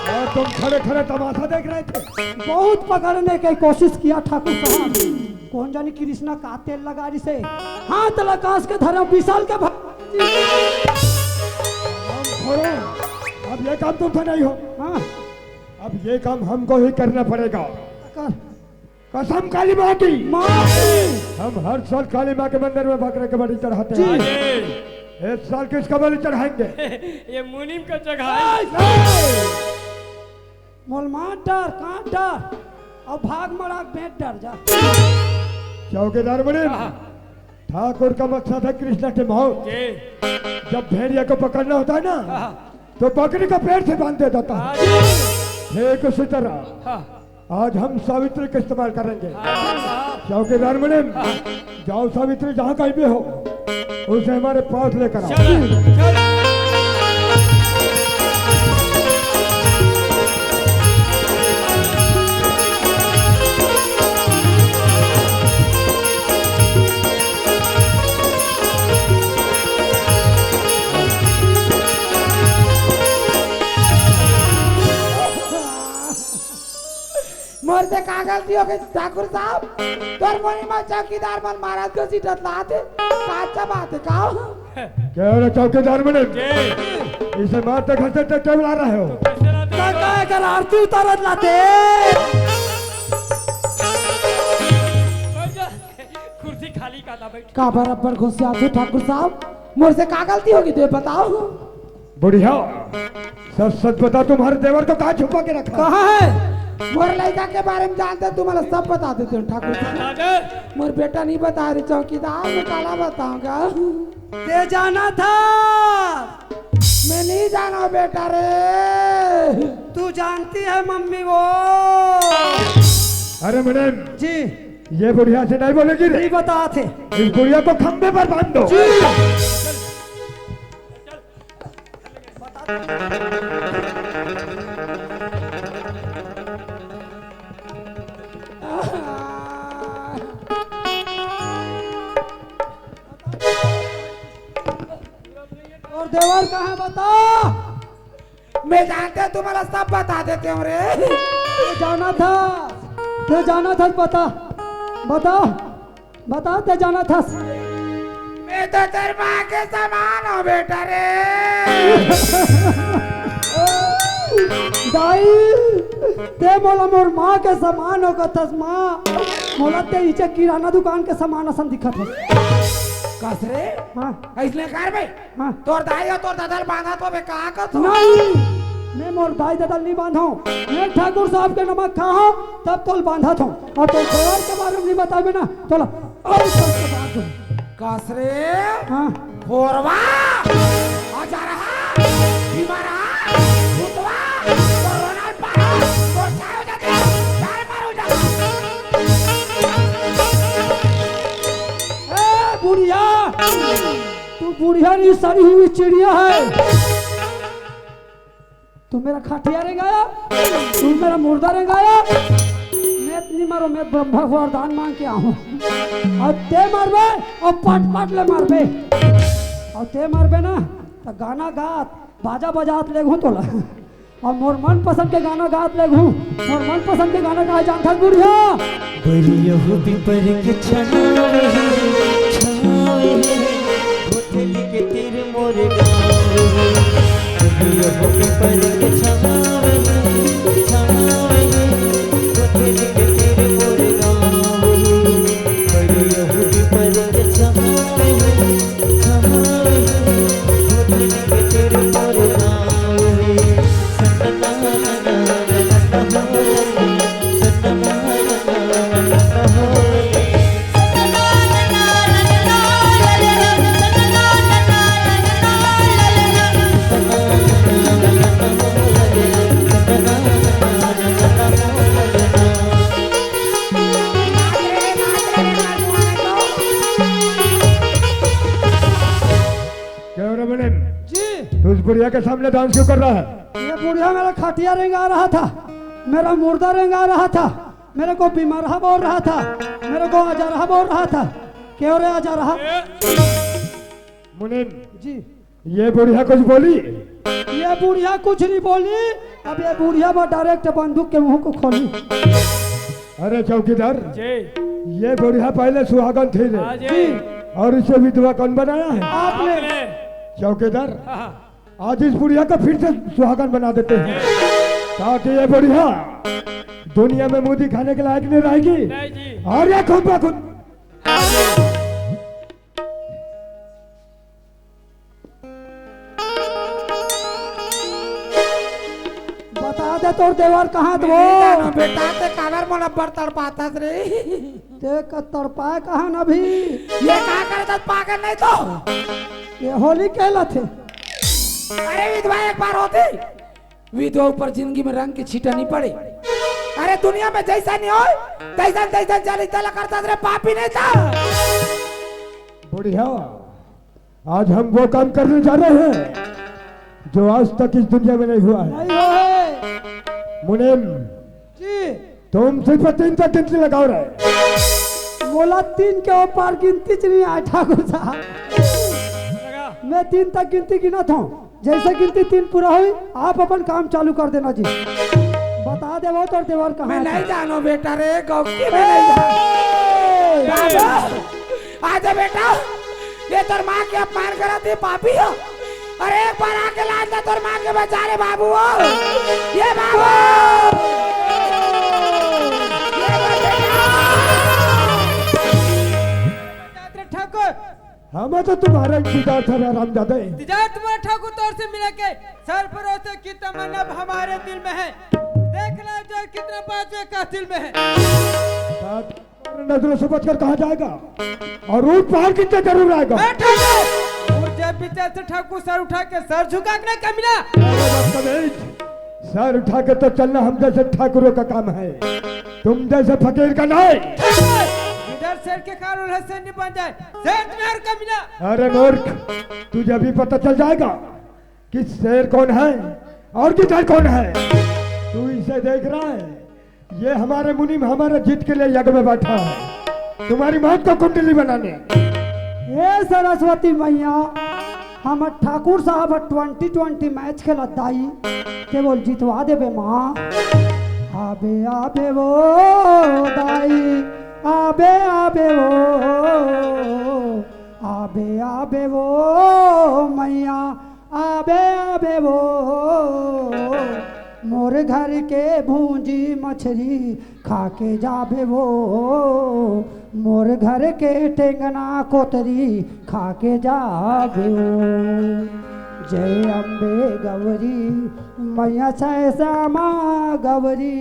और तुम खड़े खड़े तमाशा देख रहे थे। बहुत पकड़ने की कोशिश किया ठाकुर साहब, कोन जानी कृष्णा का तेल लगा रही से, हाथ लकास के धरा विशाल के भगा जी। हम छोड़ो, अब ये काम तुमसे नहीं हो। हाँ। अब ये काम हमको ही करना पड़ेगा। कर। कसम काली माँ की। माँ की। हम हर साल काली माँ के मंदिर में बकरे के बलि चढ़ाते जी। हैं। इस साल किसका बलि चढ़ाएंगे? ये मुनीम का चढ़ाएंगे। मोल मार डर, काट डर, अउ भाग मड़ा बेट डर जा। चौकीदार मुनीम, हाँ। ठाकुर का मकसद है कृष्णा के मौत। जी। जब भेड़िया को पकड़ना होता है ना, हाँ। तो बकरी को पेट से बांध देता था। हाँ जी। ठीक उसी तरह हाँ। आज हम सावित्री का इस्तेमाल करेंगे। हाँ, हाँ। चौकीदार मुनीम, हाँ। जाओ सावित्री जहाँ कहीं भी हो, उसे हमारे पास लेकर आओ। चल, चल। मोर से का गलती हो गई ठाकुर साहब? तोर मुनीम चौकीदार मन महाराज को सीटत लात हे। का अच्छा बात है का? क्या हो रहा चौकीदार मुनीम? के? इसे मारते घसीटते क्यों ला रहे हो? कैसे लाते? का, का एकर आरती उतारत लाते? बैठ जा। कुर्सी खाली का ला, बैठ। का बराबर घुसियात हे ठाकुर साहब? मोर से का गलती होगी, तैं बताओ। बुढ़िया, सच सच बता, तुम्हारे देवर को कहाँ छुपा के रखा? कहाँ है? मोर लड़का के बारे में जानते, तुम्हारा सब बता देते हो ठाकुर साहब। बता दे। मोर बेटा नहीं बता रहे चौकीदार, मैं काला बताऊंगा। तैं जाना था। मैं नहीं जाना बेटा रे। तू जानती है मम्मी वो। अरे मैडम जी, ये बुढ़िया से नहीं बोलेगी रे। नहीं बता थे। इस बुढ़िया को खंभे पर बांध दो। जी। और देवर कहाँ बता? मैं जानते तुम्हारा सब बता देते हूँ रे। तैं जाना था, तैं जाना था, बता, बता, बता, तैं जाना था। मैं तो तेरे माँ के समान हूँ बेटा रे। दाई, तैं मोला मोर माँ के समान हो कथस माँ, मोला तैं इचे किराना दुकान के समान असन दिखत हस। कस रे? हाँ। ऐसने कर बे। हाँ। तोर दाई अउ तोर ददा ल बांधत होबे का कथो? नहीं, मैं मोर दाई ददा ल नहीं बांधों, मैं ठाकुर साहब के नमक खाहूं, तब तोल बांधत हों। और तो देवर के बारे में नहीं बताबे ना, तोला और सबके बांध दूं। कास रे? हाँ। होरवा, अजरहा, बीमारहा, भूतवा, कोरोना पारा, कोठा हो जाते, चार मार हो जाते। ए बुढ़िया, तू बुढ़िया नहीं, सड़ी हुई चिड़िया है। तू मेरा खटिया रेंगाया, तू मेरा मुर्दा रेंगाया। मैं इतनी मारो, मैं ब्रह्मा को वरदान मांग के आऊं। और ते मारबे, और पट पट ले मारबे। और ते मारबे ना, तो गाना गात, बाजा बजात लेगहूं तोला। और मोर मनपसंद के गाना गात लेगहूं। मोर मनपसंद के गाना गाय जानथस बुढ़िया? बरियहू पीपर के छाँव हे, छाँव हे, भोथली के तीर मोर गाँव हे। बरियहू पीपर के छाँव हे, छाँव हे, भोथली के तीर मोर गाँव हे। बरियहू पीपर के छाँव हे, क्यों रे मुनीम? जी। तू उस बुढ़िया के सामने डांस क्यों कर रहा है? ये बुढ़िया मेरा खटिया रेंगा रहा था, मेरा मुर्दा रेंगा रहा था, मेरे को बीमारहा बोल रहा था, मेरे को अजरहा बोल रहा था। क्यों रे अजरहा? मुनीम। जी। ये बुढ़िया कुछ बोली? ये बुढ़िया कुछ नहीं बोली। अब ये बुढ़िया वो डायरेक्ट बंदूक के मुंह को खोली। अरे चौकीदार, जी। ये बुढ़िया पहले सुहागन थी रे। हाँ जी। जी। और इसे विधवा कौन बनाया है? आपने। आपने। चौकीदार, हाँ। आज इस बुढ़िया को फिर से सुहागन बना देते हैं, ताकि ये बुढ़िया दुनिया में मुंह दिखाने के लायक नहीं रहेगी। नहीं जी। और ये खुद ब खुद। बता दे तोर देवर कहाँ तो? नहीं जानो बेटा, ते काबर मोला बर तड़पाथस रे? ते का तड़पाए कहाँ न अभी? ये का करथस पागल नहीं तो? ये होली कहलाथे। अरे विधवा एक बार होती, विधवा ऊपर जिंदगी में रंग के छींटा नहीं पड़े। अरे दुनिया में जैसा नहीं होय, तैसा तैसा चली तला करथस रे, पापी नहीं था। बुढ़िया, आज हम वो काम करने जा रहे हैं जो आज तक इस दुनिया में नहीं हुआ है। नहीं हुआ है। मुनीम, जी। तुम सिर्फ तीन तक गिनती लगाओ रे। मोला तीन के ऊपर गिनती च नहीं आय ठाकुर साहब। लगा। मैं तीन तक गिनती गिनत हूँ, जैसे गिनती तीन पूरा होई, आप अपन काम चालू कर देना जी। बता देवो तोर देवर कहाँ मैं हे? नहीं जानो बेटा रे, गौकी में नहीं जानो। ए! बाबू, आजा बेटा, ये तोर माँ के अपमान करत हे, पापी हो। अरे एक बार आके लान दा तोर माँ के बचा रे बाबू हो। ये बाबू। ये बाबू। ठाकुर। हमें तो तुम्हारा इंतजार था रे रामजादे। इंतजार तुम्हारा ठाकुर तोर से मिले के, सर परोसे की तमन्ना अब हमारे दिल में है। देख लो जो कितना बाजू का दिल में है। नजरों से बचकर कहाँ जाएगा? और ऊंट पहाड़ कितना जरूर आएगा। ए ठाकुर, ऊंट जब भी चढ़े ठाकुर सर उठा के सर झुका के ना कमीना। अरे बदतमीज, सर उठा के तो चलना हम जैसे ठाकुरों का काम है, तुम जैसे फकीर का नहीं। इधर शेर के कारण है, शेर नहीं बन जाए, शेर तुम्हें और कमीना। अरे मूर्ख, तुझे अभी पता चल जाएगा कि शेर कौन है और गिद्ध कौन है। तू इसे देख रहा है, ये हमारे मुनीम हमारे जीत के लिए यज्ञ में बैठा है, तुम्हारी मौत को कुंडली बनाने। हे सरस्वती मैया, हमर ठाकुर साहब ट्वेंटी ट्वेंटी मैच खेलत दाई, ते बोल जितवा देबे माँ। आबे आबे वो दाई, आबे आबे वो, आबे आबे वो मैया, आबे आबे वो, मोर घर के भूंजी मछरी खा के जाबे वो, मोर घर के टेंगना कोतरी खा के जाबे वो। जय अम्बे गौरी, मैया छै श्यामा गौरी,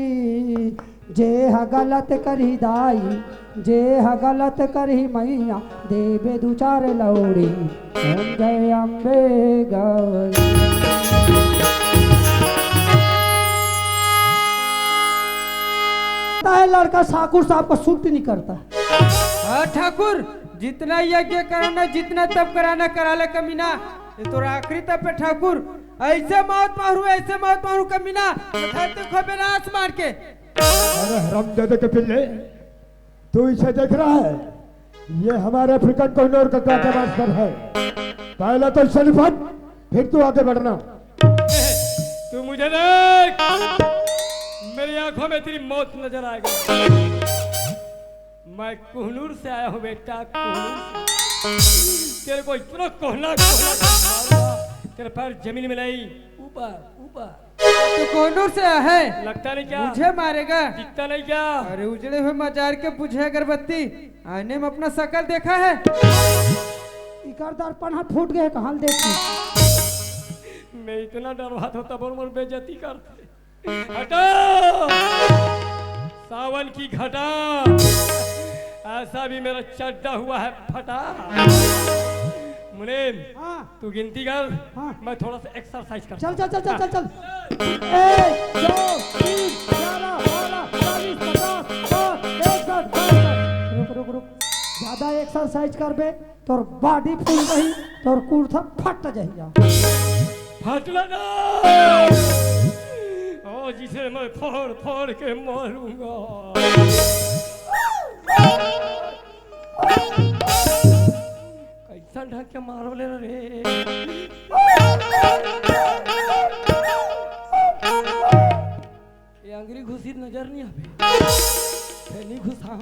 जे ह गलत करही दाई, जे ह गलत करही मैया, देबे दू चार लौड़ी। ओम जय अम्बे गौरी। लगता है लड़का ठाकुर साहब को सूट नहीं करता। हाँ ठाकुर, जितना यज्ञ कराना, जितना तप कराना, करा ले कमीना। ये तो आखिरी तप है ठाकुर। ऐसे मौत मारू, ऐसे मौत मारू कमीना, धरती खोबे नाश मार के। अरे हरामजादे के पिल्ले, तू इसे देख रहा है? ये हमारे अफ्रीकन कोहिनूर का ग्रैंड मास्टर है। पहले तो इससे निपट, फिर तू आगे बढ़ना। तू मुझे देख, मेरी आंखों में तेरी मौत नजर आएगी। मैं कोहिनूर से आया हूँ बेटा, कोहिनूर से। तेरे को इतना कोहना, कोहना मारूंगा, तेरे पैर जमीन में नहीं, ऊपर, ऊपर। तू कोहिनूर से आया है? लगता नहीं क्या? मुझे मारेगा? दिखता नहीं क्या? अरे उजड़े हुए मजार के बुझे अगरबत्ती, आईने में अपना शकल देखा है? इकर दर्पण हाथ फूट गए, कहाँ देखी? मैं इतना डरवा था तब और मोर बेइज्जती करते। हटो! सावन की घटा, ऐसा भी मेरा चड्डा हुआ है फटा। मुनीम, हाँ। तू गिनती कर, हाँ। मैं थोड़ा सा एक्सरसाइज कर। चल, चल, चल, चल, चल, चल। एक, दो, तीन, ग्यारह, बारह, चालीस, पचास, साठ, एक सौ, बासठ। रुक, रुक, रुक। ज्यादा एक्सरसाइज करबे, तोर बॉडी फूल रही, तोर कुर्ता फट जाइया। फटना ना! ओ, जिसे मैं फोड़ फोड़ के मारूंगा। कैसा ढंग के मारो ले रे। ये अंगरी घुसी नजर नहीं आवे। फेनी घुसा।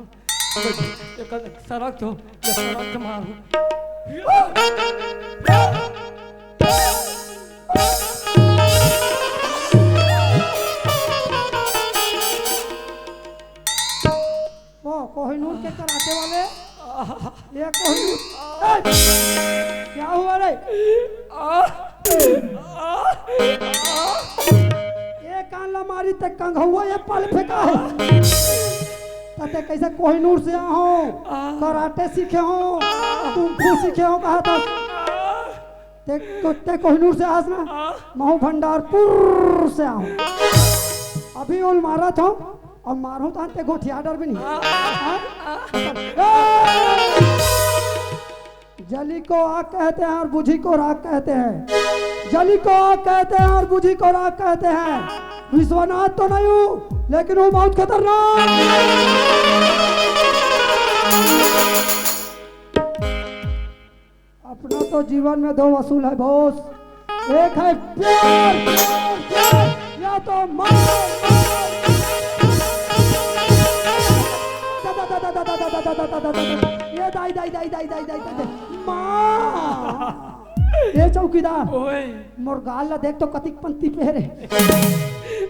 एक सरक तो, ये सरक तो मारू। ओ, कोहिनूर के कराटे वाले। ये कोहिनूर। ए, क्या हुआ रे? ये कान ला मारी ते कंघौआ ये पल फेंका है। तते कैसे कोहिनूर से आहो, कराटे सीखे हो, कुंफू सीखे हो, कहा था। ते, ते कोहिनूर से आस ना, महू भंडारपुर से आहो। अभी उल मारा था, अब मारहूं तो ते गोठिया डर भी नहीं। हाँ? जली को आग कहते हैं और बुझी को राख कहते हैं। जली को आग कहते हैं और बुझी को राख कहते हैं। विश्वनाथ तो नहीं हूँ, लेकिन हूँ बहुत खतरनाक। अपना तो जीवन में दो असूल है बॉस, एक है प्यार, प्यार, प्यार, या तो मर, मर। ये दाई, दाई, दाई, माँ। ये चौकीदार, ओए। मोर गाल ला देख तो कतिक पंती पेरे।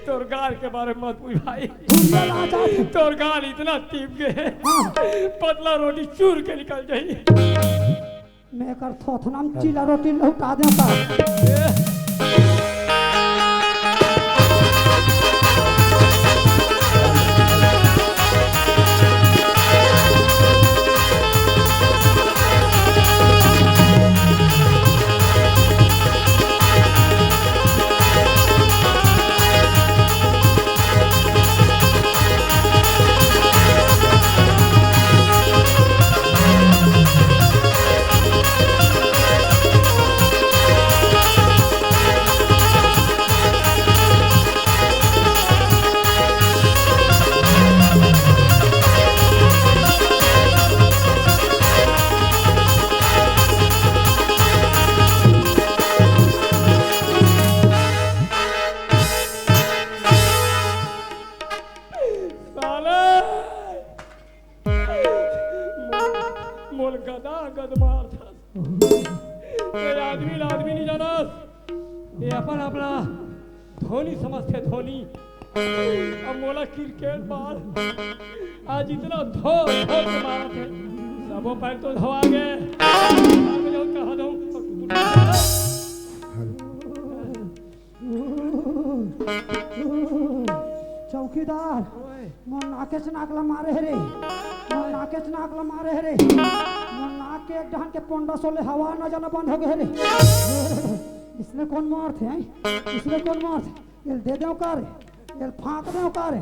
तोर गाल के बारे में मत पूछ भाई। धुरिया ला जा। तोर गाल इतना तीप गए, हाँ। पतला रोटी चूर के निकल जाई। मैं कर थोथना में चीला रोटी लौटा देता। साले! मोल, मोल गदा गद मार था। ये आदमी ला आदमी नहीं जानस। ये अपन अपना धोनी समझते, धोनी। अब मोला क्रिकेट बाल आज इतना धो, धो के मारत हे। सबो पैर तो धोआ गए। कहा दो। चौकीदार, मोर नाकेच नाक ला मारे हे रे, मोर नाकेच नाक ला मारे हे रे, मोर नाक के एक डहन के पोंडा सोले हवा न जाना बंद हो गे हे रे। इसने कोन मारथे, हैं? इसने कोन मारथे? एल दे देव का रे? एल फांक देव का रे?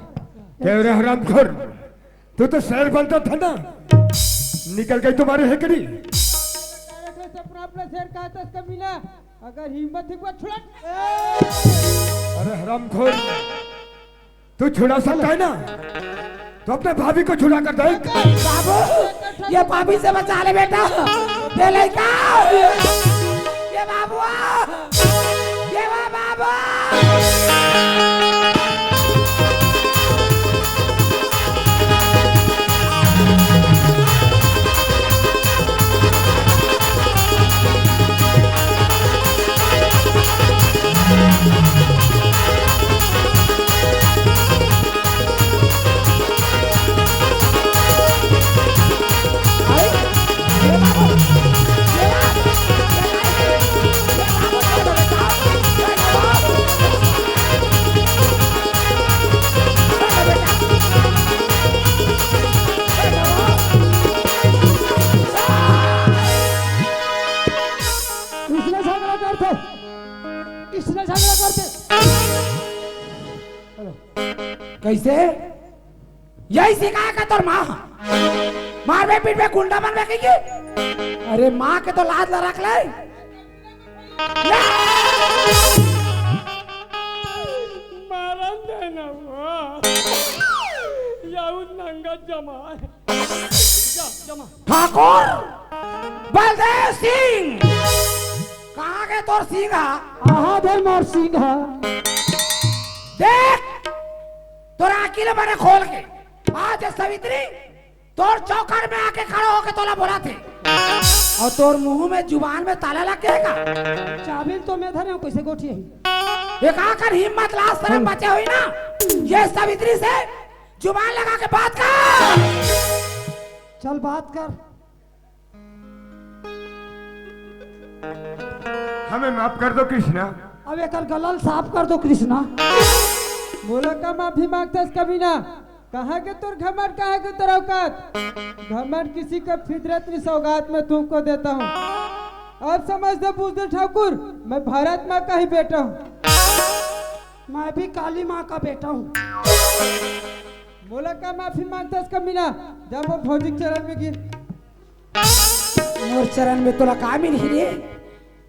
के रे हरामखोर, तू तो शेर बनता था ना, निकल गई तुम्हारी हेकड़ी। अरे से अपना, अपना शेर कहा था इसका मीना, अगर हिम्मत थी को छुड़ा। अरे हरामखोर, तू छुड़ा सकता है ना, तो अपने भाभी को छुड़ा कर देख। बाबू, ये पापी से बचा ले बेटा। ये लड़का, ये बाबू, ये वो बाबू। इसने झगड़ा करते, इसने झगड़ा करते। हेलो। कैसे? यही सिखाए का तोर माँ? मारबे पीटबे गुंडा बनबे कही के? अरे माँ के तो लाज ला रख ले। मारन देना वो। याऊ नंगा जमा। जा, जमा। ठाकुर बलदेव सिंह, कहाँ गे तोर सिंह हा? आहा दे मोर सिंह हा। देख, तोर आँखी ला बने खोल के। आज ये सावित्री तोर चौकट में आके खड़ा होके तोला बोलाथे, अउ तोर मुंह में जुबान में ताला लग गे हे का? चाबी तो मैं धरे हूँ, कैसे गोठी है? ये का कर हिम्मत, लाज शरम बचे होही ना, ये सावित्री से जुबान लगा के बात कर। चल बात कर। हमें माफ कर दो कृष्णा। अब एकर गला ल साफ कर दो कृष्णा। मोला का माफी मांगथस कमीना? कहाँ गे तोर घमंड, कहाँ गे तोर औकात? घमंड किसी का फितरत नहीं, सौगात में तुमको देता हूँ। अब समझ दे बुजदिल ठाकुर, मैं भारत माँ का ही बेटा हूँ। मैं भी काली माँ का बेटा हूँ। मोला का माफी मांगथस कमीना? जा मोर भौजी के चरण में गिर। मोर चरण में तोला का मिलही रे?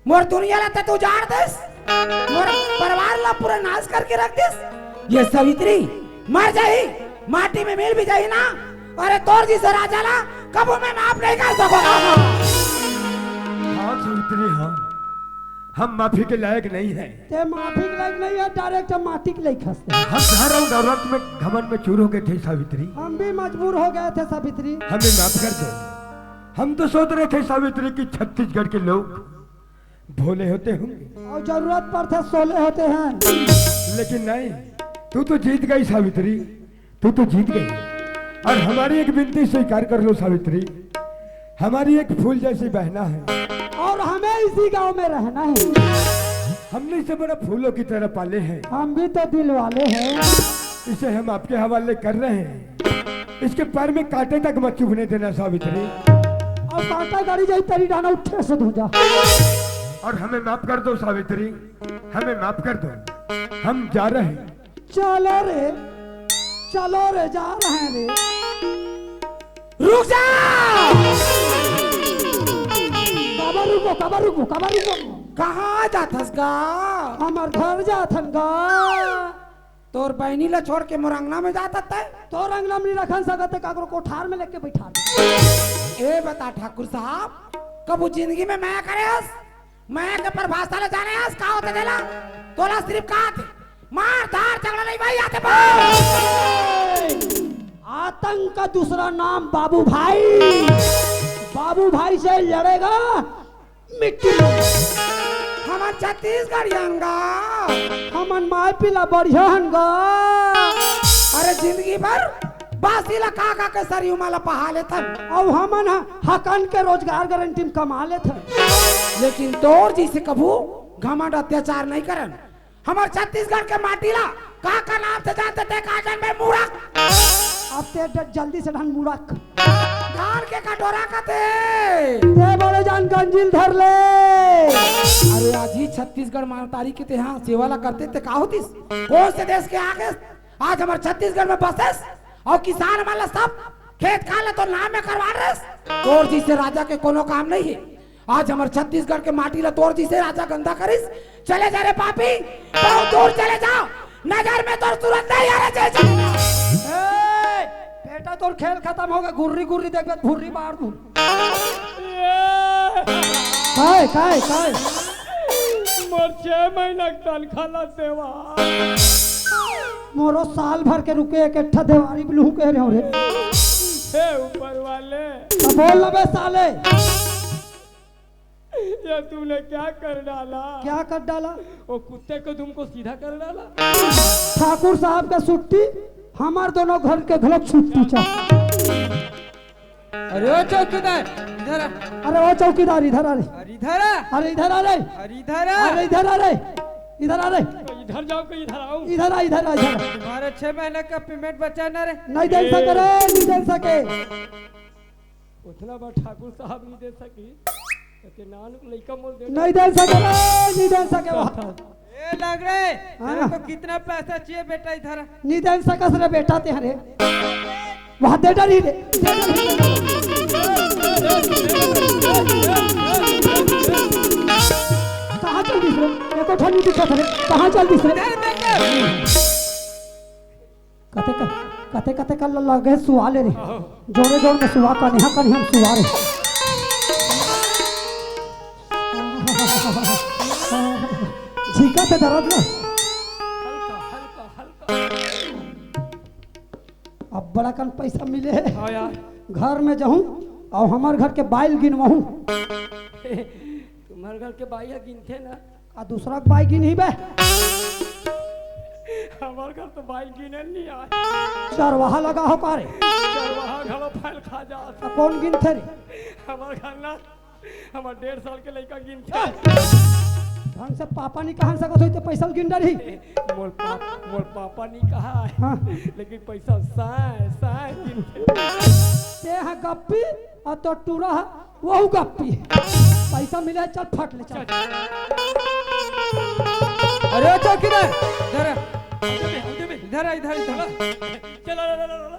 मोर दुनिया ला त तू उजाड़ देस, मोर परिवार ला पूरा नाश करके रख देस। ये सावित्री मर जाही, माटी में मिल भी जाही ना, अरे तोर जइसे राजा ला कभू मैं माफ नहीं कर सकूंगा। हाँ सावित्री, हाँ, हम माफी के लायक नहीं हैं। ते माफी के लायक नहीं है, direct हम माटी के लायक हंसते हैं। हम धारा और नवरत्न में घमंड में चूर हो गए थे सावित्री। हम भी मजबूर हो गए थे सावित्री। हमें माफ कर दो। हम तो सोच रहे थे सावित्री कि छत्तीसगढ़ के लोग भोले होते होंगे और जरूरत पड़थे सोले होते हैं। लेकिन नहीं, तू तो जीत गई सावित्री, तू तो जीत गई। और हमारी एक विनती स्वीकार कर लो सावित्री, हमारी एक फूल जैसी बहना है। और हमें इसी गांव में रहना है। हमने इसे बड़ा फूलों की तरह पाले हैं। हम भी तो दिल वाले हैं। इसे हम आपके हवाले कर रहे हैं। इसके पैर में कांटे तक मत चुभने देना सावित्री। अब कांटा गाड़ी जाई तेरी डाना उठे से धुंजा। और हमें माफ कर दो सावित्री, हमें माफ कर दो, हम जा रहे हैं। चलो रे, चलो रे, जा रहे हैं रे। रुक जा। काबर रुकबो, काबर रुकबो, काबर रुकबो? कहाँ जाथस गा? हमर घर जाथन गा। तोर बहिनी ला छोड़ के मोर अंगना में जाथस तैं? तोर अंगना में नहीं रखन सकत हे, काकरो कोठार में लेके बैठा दे। ए बता ठाकुर साहब, कभू जिंदगी में मया करे हस? मया के परिभाषा ला जाने हस, का होथे तेला? तोला सिर्फ का आथे? मार धार झगड़ा नहीं भाई आथे बस। आतंक का दूसरा नाम बाबू भाई। बाबू भाई से लड़ेगा, मिट्टी में। हमन छत्तीसगढ़िया हन गा। हमन माय पीला बढ़िया हन गा। अरे जिंदगी भर बासी ला खा खा के सरी उमा ला पहा लेथन। अउ हमन ह हकन के रोजगार गारंटी में कमा लेथन। लेकिन तोर जइसे कभू घमंड अत्याचार नहीं करन। हमर छत्तीसगढ़ के माटी ला का का नाम से जानथे ते का जानबे मूरख? अब ते ड-, जल्दी से ढंग मूरख। दान के कटोरा कथे। ते बड़े जान गंजील धर ले। अरे आज ही छत्तीसगढ़ महतारी के तेहा सेवा ला करते ते का होतिस? कौन से देश के आगे आज हमर छत्तीसगढ़ में बसेस अउ किसान मन ला सब खेत खार ला तो नाम में करवा रहे। तोर जैसे राजा के कोनो काम नहीं है। आज हमर छत्तीसगढ़ के माटी ला तोर जैसे राजा गंदा करिस। चले जा रे पापी, बहुत दूर चले जा, नगर में तोर तुरंत नहीं आ रहे। ए, बेटा तोर खेल खत्म होगे, गुर्री गुर्री देखबे त भुर्री मार दूं। काय, काय, काय? मोर छह महीना के तनखा ला देवा। मोरो साल भर के रुके एक ठा देवारी बिलहू कह रहे हो रे। हे ऊपर वाले। तो बोल ना बे साले। ये तूने क्या कर डाला? क्या कर डाला? वो कुत्ते को तुमको सीधा कर डाला। ठाकुर साहब का छुट्टी, हमार दोनों घर के घलक छुट्टी चा। अरे ओ चौकीदार, इधर आ। अरे ओ चौकीदार, इधर आ रे। अरे इधर आ। अरे इधर आ रे। अरे इधर आ। अरे इधर आ रे। इधर आ रे। तो इधर जाओ कि इधर आओ? इधर आ, इधर आ, इधर आ। तुम्हारे छह महीने का पेमेंट बचा ना रे। नहीं दे सके रे, नहीं दे सके। उतना बार ठाकुर साहब नहीं दे सकी, तो ते नान को लइका मोल दे। नहीं दे सके रे, नहीं दे सके वो। ए लंगड़े, हाँ। तेरे को कितना पैसा चाहिए बेटा, इधर आ। नहीं दे सकस रे बेटा ते हरे। वहाँ दे डरी रे। कहाँ चल दिस रे? ये तो ठंडी दिक्कत है। कहाँ चल दिस रे? कते का, कते कते का लगे सुआ ले रे। जोड़े जोड़ में सुआ, कनिहा कनिहा में सुआ रे। झींका से दर्द ले। अब बड़ा कन पैसा मिले है। हाँ यार। घर में जाहूँ अउ हमर घर के बाइल गिनवाहूँ। तुम्हार घर के बाई ह गिनथे ना। का दूसरा के बाई गिनही बे? हमर घर तो बाई गिने नहीं आए। चरवाहा लगा हो का रे? चरवाहा घलो फल खा जात। त कौन गिनथे रे? हमर घर ना, हमर डेढ़ साल के लइका गिनथे। ढंग से पापा नहीं कहन सकत होई त पैसा ल गिन डरही। मोर पाप-, मोर पापा नहीं कहा है, हाँ। लेकिन पैसा साय, साय गिनथे। ते ह गप्पी अउ तो टूरा ह वहू गप्पी। पैसा मिले, चल फट ले, चल। अरे ओ चौकीदार, इधर आ। इधर आ, इधर, इधर। चला, चला, चला, चला।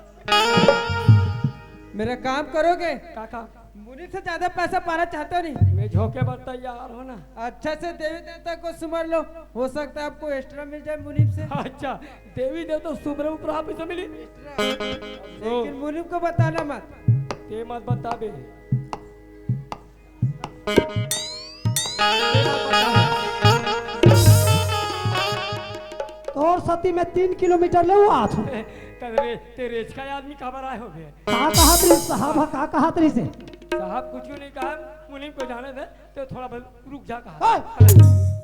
मेरा काम करोगे? का काम? मुनीम से ज्यादा पैसा पाना चाहते हो नहीं? मैं झोंके बर तैयार हूँ ना। अच्छा से देवी देवता को सुमर लो, हो सकता है आपको एक्स्ट्रा मिल जाए मुनीम से। अच्छा, देवी देवता सुमरे ऊपर आप इसे मिली। एक्स्ट्रा। लेकिन मुनीम को बताना मत। ते मत बताबे। तोर सती में तीन किलोमीटर ले हुआ था। तेरे, तेरे इसका आदमी काबर आए हो गए? का कहत रहिस साहब ह, का कहत रहिस हे? साहब कुछ नहीं कहा, मुनीम को जाने दे, तो थोड़ा बहुत रुक जा कहा। ओए!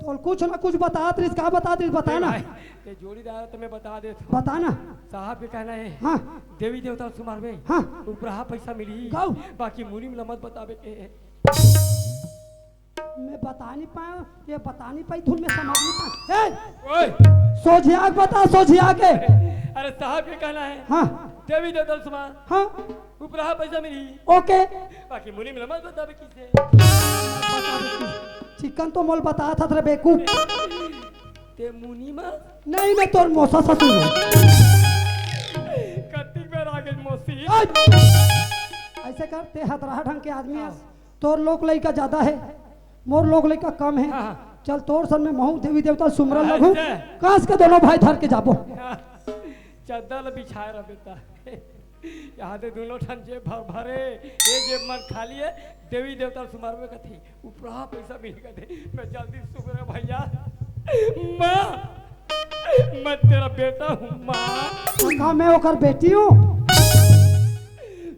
तोल कुछ ना कुछ बतात रहिस, का बतात रहिस, बता ना। भाई, ते जोड़ीदार तो मैं बता देत हूँ। बता ना। साहब के कहना है, हाँ। देवी देवता सुमरबे, हाँ। उपराहा पैसा मिली, गौ। बाकी मुनीम ल मत बताबे के। मैं बता नहीं पाया, ये बता नहीं पाई, धुन में समझ नहीं पाया। ए! ओए! सोझिया के बता, सोझिया के। अरे साहब के कहना है, हाँ। देवी देवता ल सुमर, हाँ। उपराहा पैसा मिली। ओके। बाकी मुनीम ल मत बताबे किसे। चिकन तो मोल बतात हस रे बेवकूफ। ते मुनीम? नहीं, मैं तोर मौसा ससुर हूँ। कतिक बेर आ गई मौसी। ऐसे कर, ते हतराहा ढंग के आदमी हस। हाँ। तोर लोग लइका ज्यादा है, मोर लोग लइका कम है। हाँ, हाँ। चल, तोर सन में महूँ देवी देवता ल सुमरन लगहूँ। अच्छा। कांस के दोनों भाई धर के जाबो। हाँ। चद्दर ल बिछाए रह बेटा। यहाँ दे दोनों ठन जेब भर भरे, ये जेब मन खाली है। देवी देवता ल सुमरबे कथे, उपराहा पैसा मिली कथे। मैं जल्दी सुमरहूँ भैया। माँ, मैं तेरा बेटा हूँ माँ। का मैं ओकर बेटी हूँ?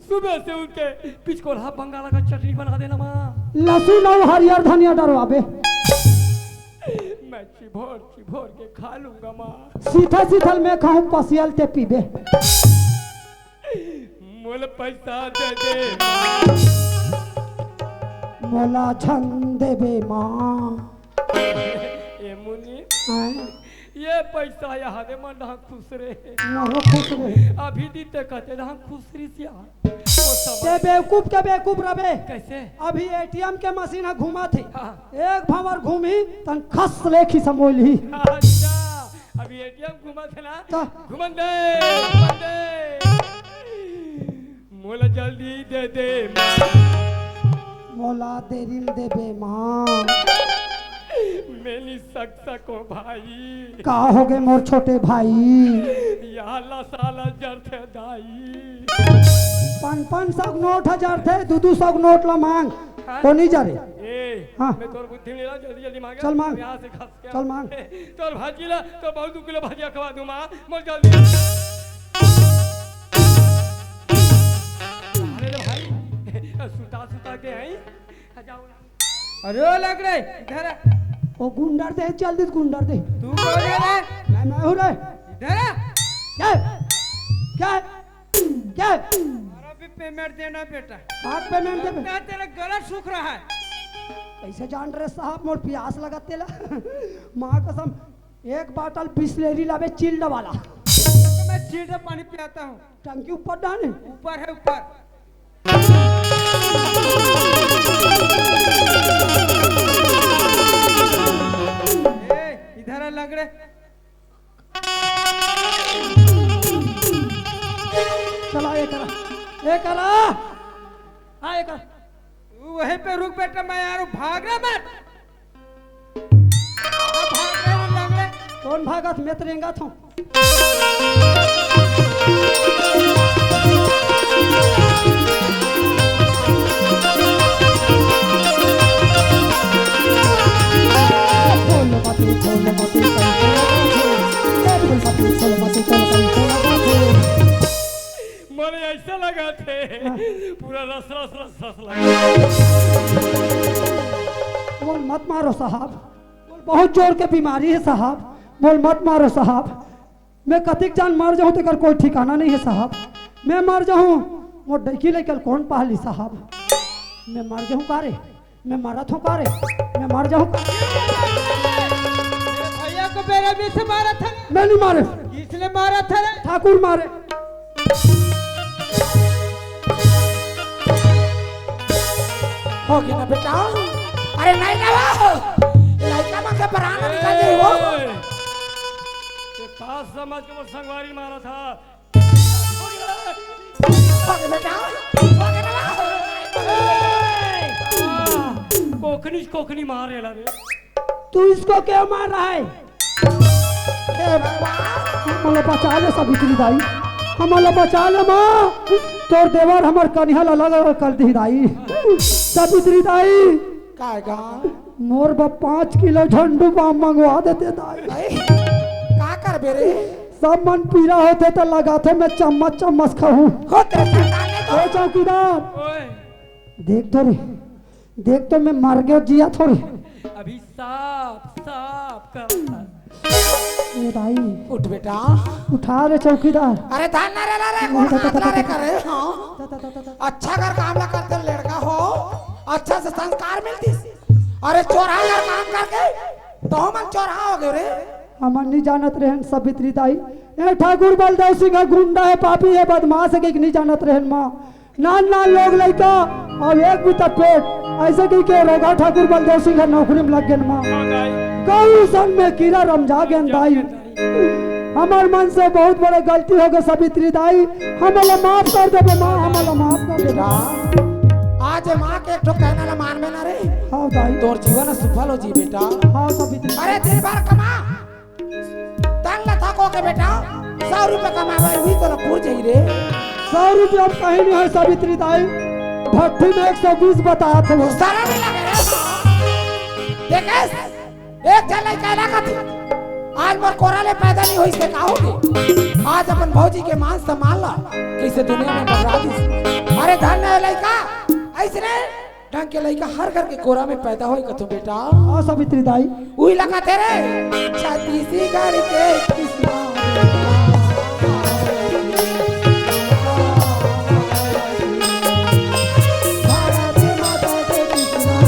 सुबह से उठ के पिचकोल्हा बंगाला का चटनी बना देना माँ। लहसुन अउ हरियर धनिया डरवाबे। मैं चिभोर चिभोर के खा लूंगा माँ। सीथा सीथल मैं खाहूँ, पसियल ते पीबे। मोला पैसा दे दे माँ। मोला झन देबे माँ। ए मुनीम, हाँ? ये पैसा यहाँ दे मन रहा खुश रे। मोरो खुश रे। अभी दिन ते कहते रहा खुश रे सिया। वो समझ ते बेवकूफ के बेवकूफ रबे। कैसे? अभी एटीएम के मशीन ह घूमत हे। हाँ। एक भंवर घूमही तन खस ले खिसमोलही। अच्छा, अभी एटीएम घूमत हे ना? तो? घूमन दे, घूमन दे। मोला जल्दी दे दे माँ। मोला देरी म देबे माँ। मैं नहीं सक सको भाई। का होगे मोर छोटे भाई? या ला साला जरथे दाई। पाँच पाँच सौ के नोट ह जरथे, दू दू सौ के नोट ला मांग। हाँ? ओ नहीं जरे। ए, हाँ। मैं तोर बुद्धि नहीं ला, जल्दी जल्दी मांग। चल मांग। यहाँ से खस के चल मांग। तोर भाजी ला, तो बहुत दू किलो भाजी खवा दूं माँ, मोर जल्दी। अरे रे भाई, सुता सुता के हैं। जाओ ना। अरे ओ लंगड़े, इधर आ। ओ गुंडर दे, जल्दी से गुंडर दे। तू कौन है रे? मैं, मैं हूँ रे। इधर आ। क्या? क्या? क्या? अरे अभी पेमेंट देना बेटा। बात पेमेंट दे। लगता है तेरा गला सूख रहा है। कैसे जान रहे साहब, मोर प्यास लगत तेला। माँ कसम, एक बाटल बिसलेरी लावे चिल्ड वाला। तो मैं चिल्ड पानी पियाता हूँ। टंकी ऊपर डाले। ऊपर है, ऊपर। ए, इधर आ लंगड़े। चला, ये करा, ये करा, हाँ, ये करा। तू वहीं पे रुक बेटा, मैं आ रहा हूँ, भागना मत। कौन भागत? मैं तो रेंगत हूँ। मोला ऐसा लगा थे, हाँ। पूरा रस रस रस रस लगा। मोल मत मारो साहब, मोल बहुत जोर के बीमारी है साहब, मोल मत मारो साहब। मैं कतिक जान मर जाहूँ तेकर कोई ठिकाना नहीं है साहब। मैं मर जाहूँ, मोर डैकी लइका ल कौन पाली साहब? मैं मर जाहूँ का रे? मैं मरत हूँ का रे? मैं मर जाहूँ का? मेरे भैया को बेरमी से मारा था। मैं नहीं मारे। किसने मारा था रे? ठाकुर मारे। हो गया ना बेटा? अरे नहीं ना वो। लइका मन के प्राण निकल गई हो। ए, ये का समझ के वो संगवारी मारा था? हो गया बेटा? हो गया ना वो? ए, कोकनी, कोकनी मार रहा रे। तू इसको क्यों मार रहा है? हे भगवान। हमला बचा ले सावित्री दाई, हमला बचा ले माँ। तोर देवर हमर कनिहा ला अलग कर दी दाई। सावित्री दाई। काय गा? मोर बर पाँच किलो झंडू बाम मंगवा देते दाई। दाई, का करबे रे? सब मन पीरा होथे त लगाथे, मैं चम्मच चम्मच खाहूँ। हो तेरे सरकार ने तो। ए चौकीदार, ओए। देख तो रे, देख तो मैं मर गया जिया थोड़ी। अभी साफ साफ कर। ए भाई। उठ बेटा। उठा रे चौकीदार। अरे धान ना रे ला रे, कौन हाथ ला रे करे, हाँ? अच्छा घर काम ला करते लड़का हो, अच्छा से संस्कार मिलती। अरे चोरहा घर काम करके तो हम चोरहा हो गए रे। हमन नहीं जानत रहन सावित्री दाई, ए ठाकुर बलदेव सिंह गुंडा है, पापी है, बदमाश है, कि नहीं जानत रहन माँ। नान नान लोग लइका, अब एक भी तपेट, ऐसे कहि के रोगा ठाकुर बलदेव सिंह ह नौकरी में लग गेन माँ। कऊ सन में कीरा रमझा गेन दाई। हमर मन से बहुत बड़े गलती हो गए सावित्री दाई, हमला माफ कर देबे माँ, हमला माफ कर देबे। आज माँ के एक ठो कहना ला मान में ना रे। हाँ दाई। तोर जीवन सुफल हो जी बेटा। हाँ सावित्री। अरे दिन भर कमा, तन ल थको के बेटा, सौ रुपये कमावे हुई तो ल पूर जाही रे। सौ रुपये अब कहीं नहीं है सावित्री दाई, भट्टी में एक सौ बीस बतात हे। सारा नहीं लगे रे। देखे, एक झन लइका ला कथे, आज मोर कोरा ले पैदा नहीं होइस ते का होगे? आज अपन भौजी के मान सम्मान ला कैसे दुनिया में बगरा दिस। अरे धन्य है लइका, ऐसने ढंग के लइका हर घर के कोरा में पैदा होय कथों बेटा। हाँ, सावित्री दाई। उही लगा तेरे छत्तीसगढ़ के किसान। भारत माता के किसान।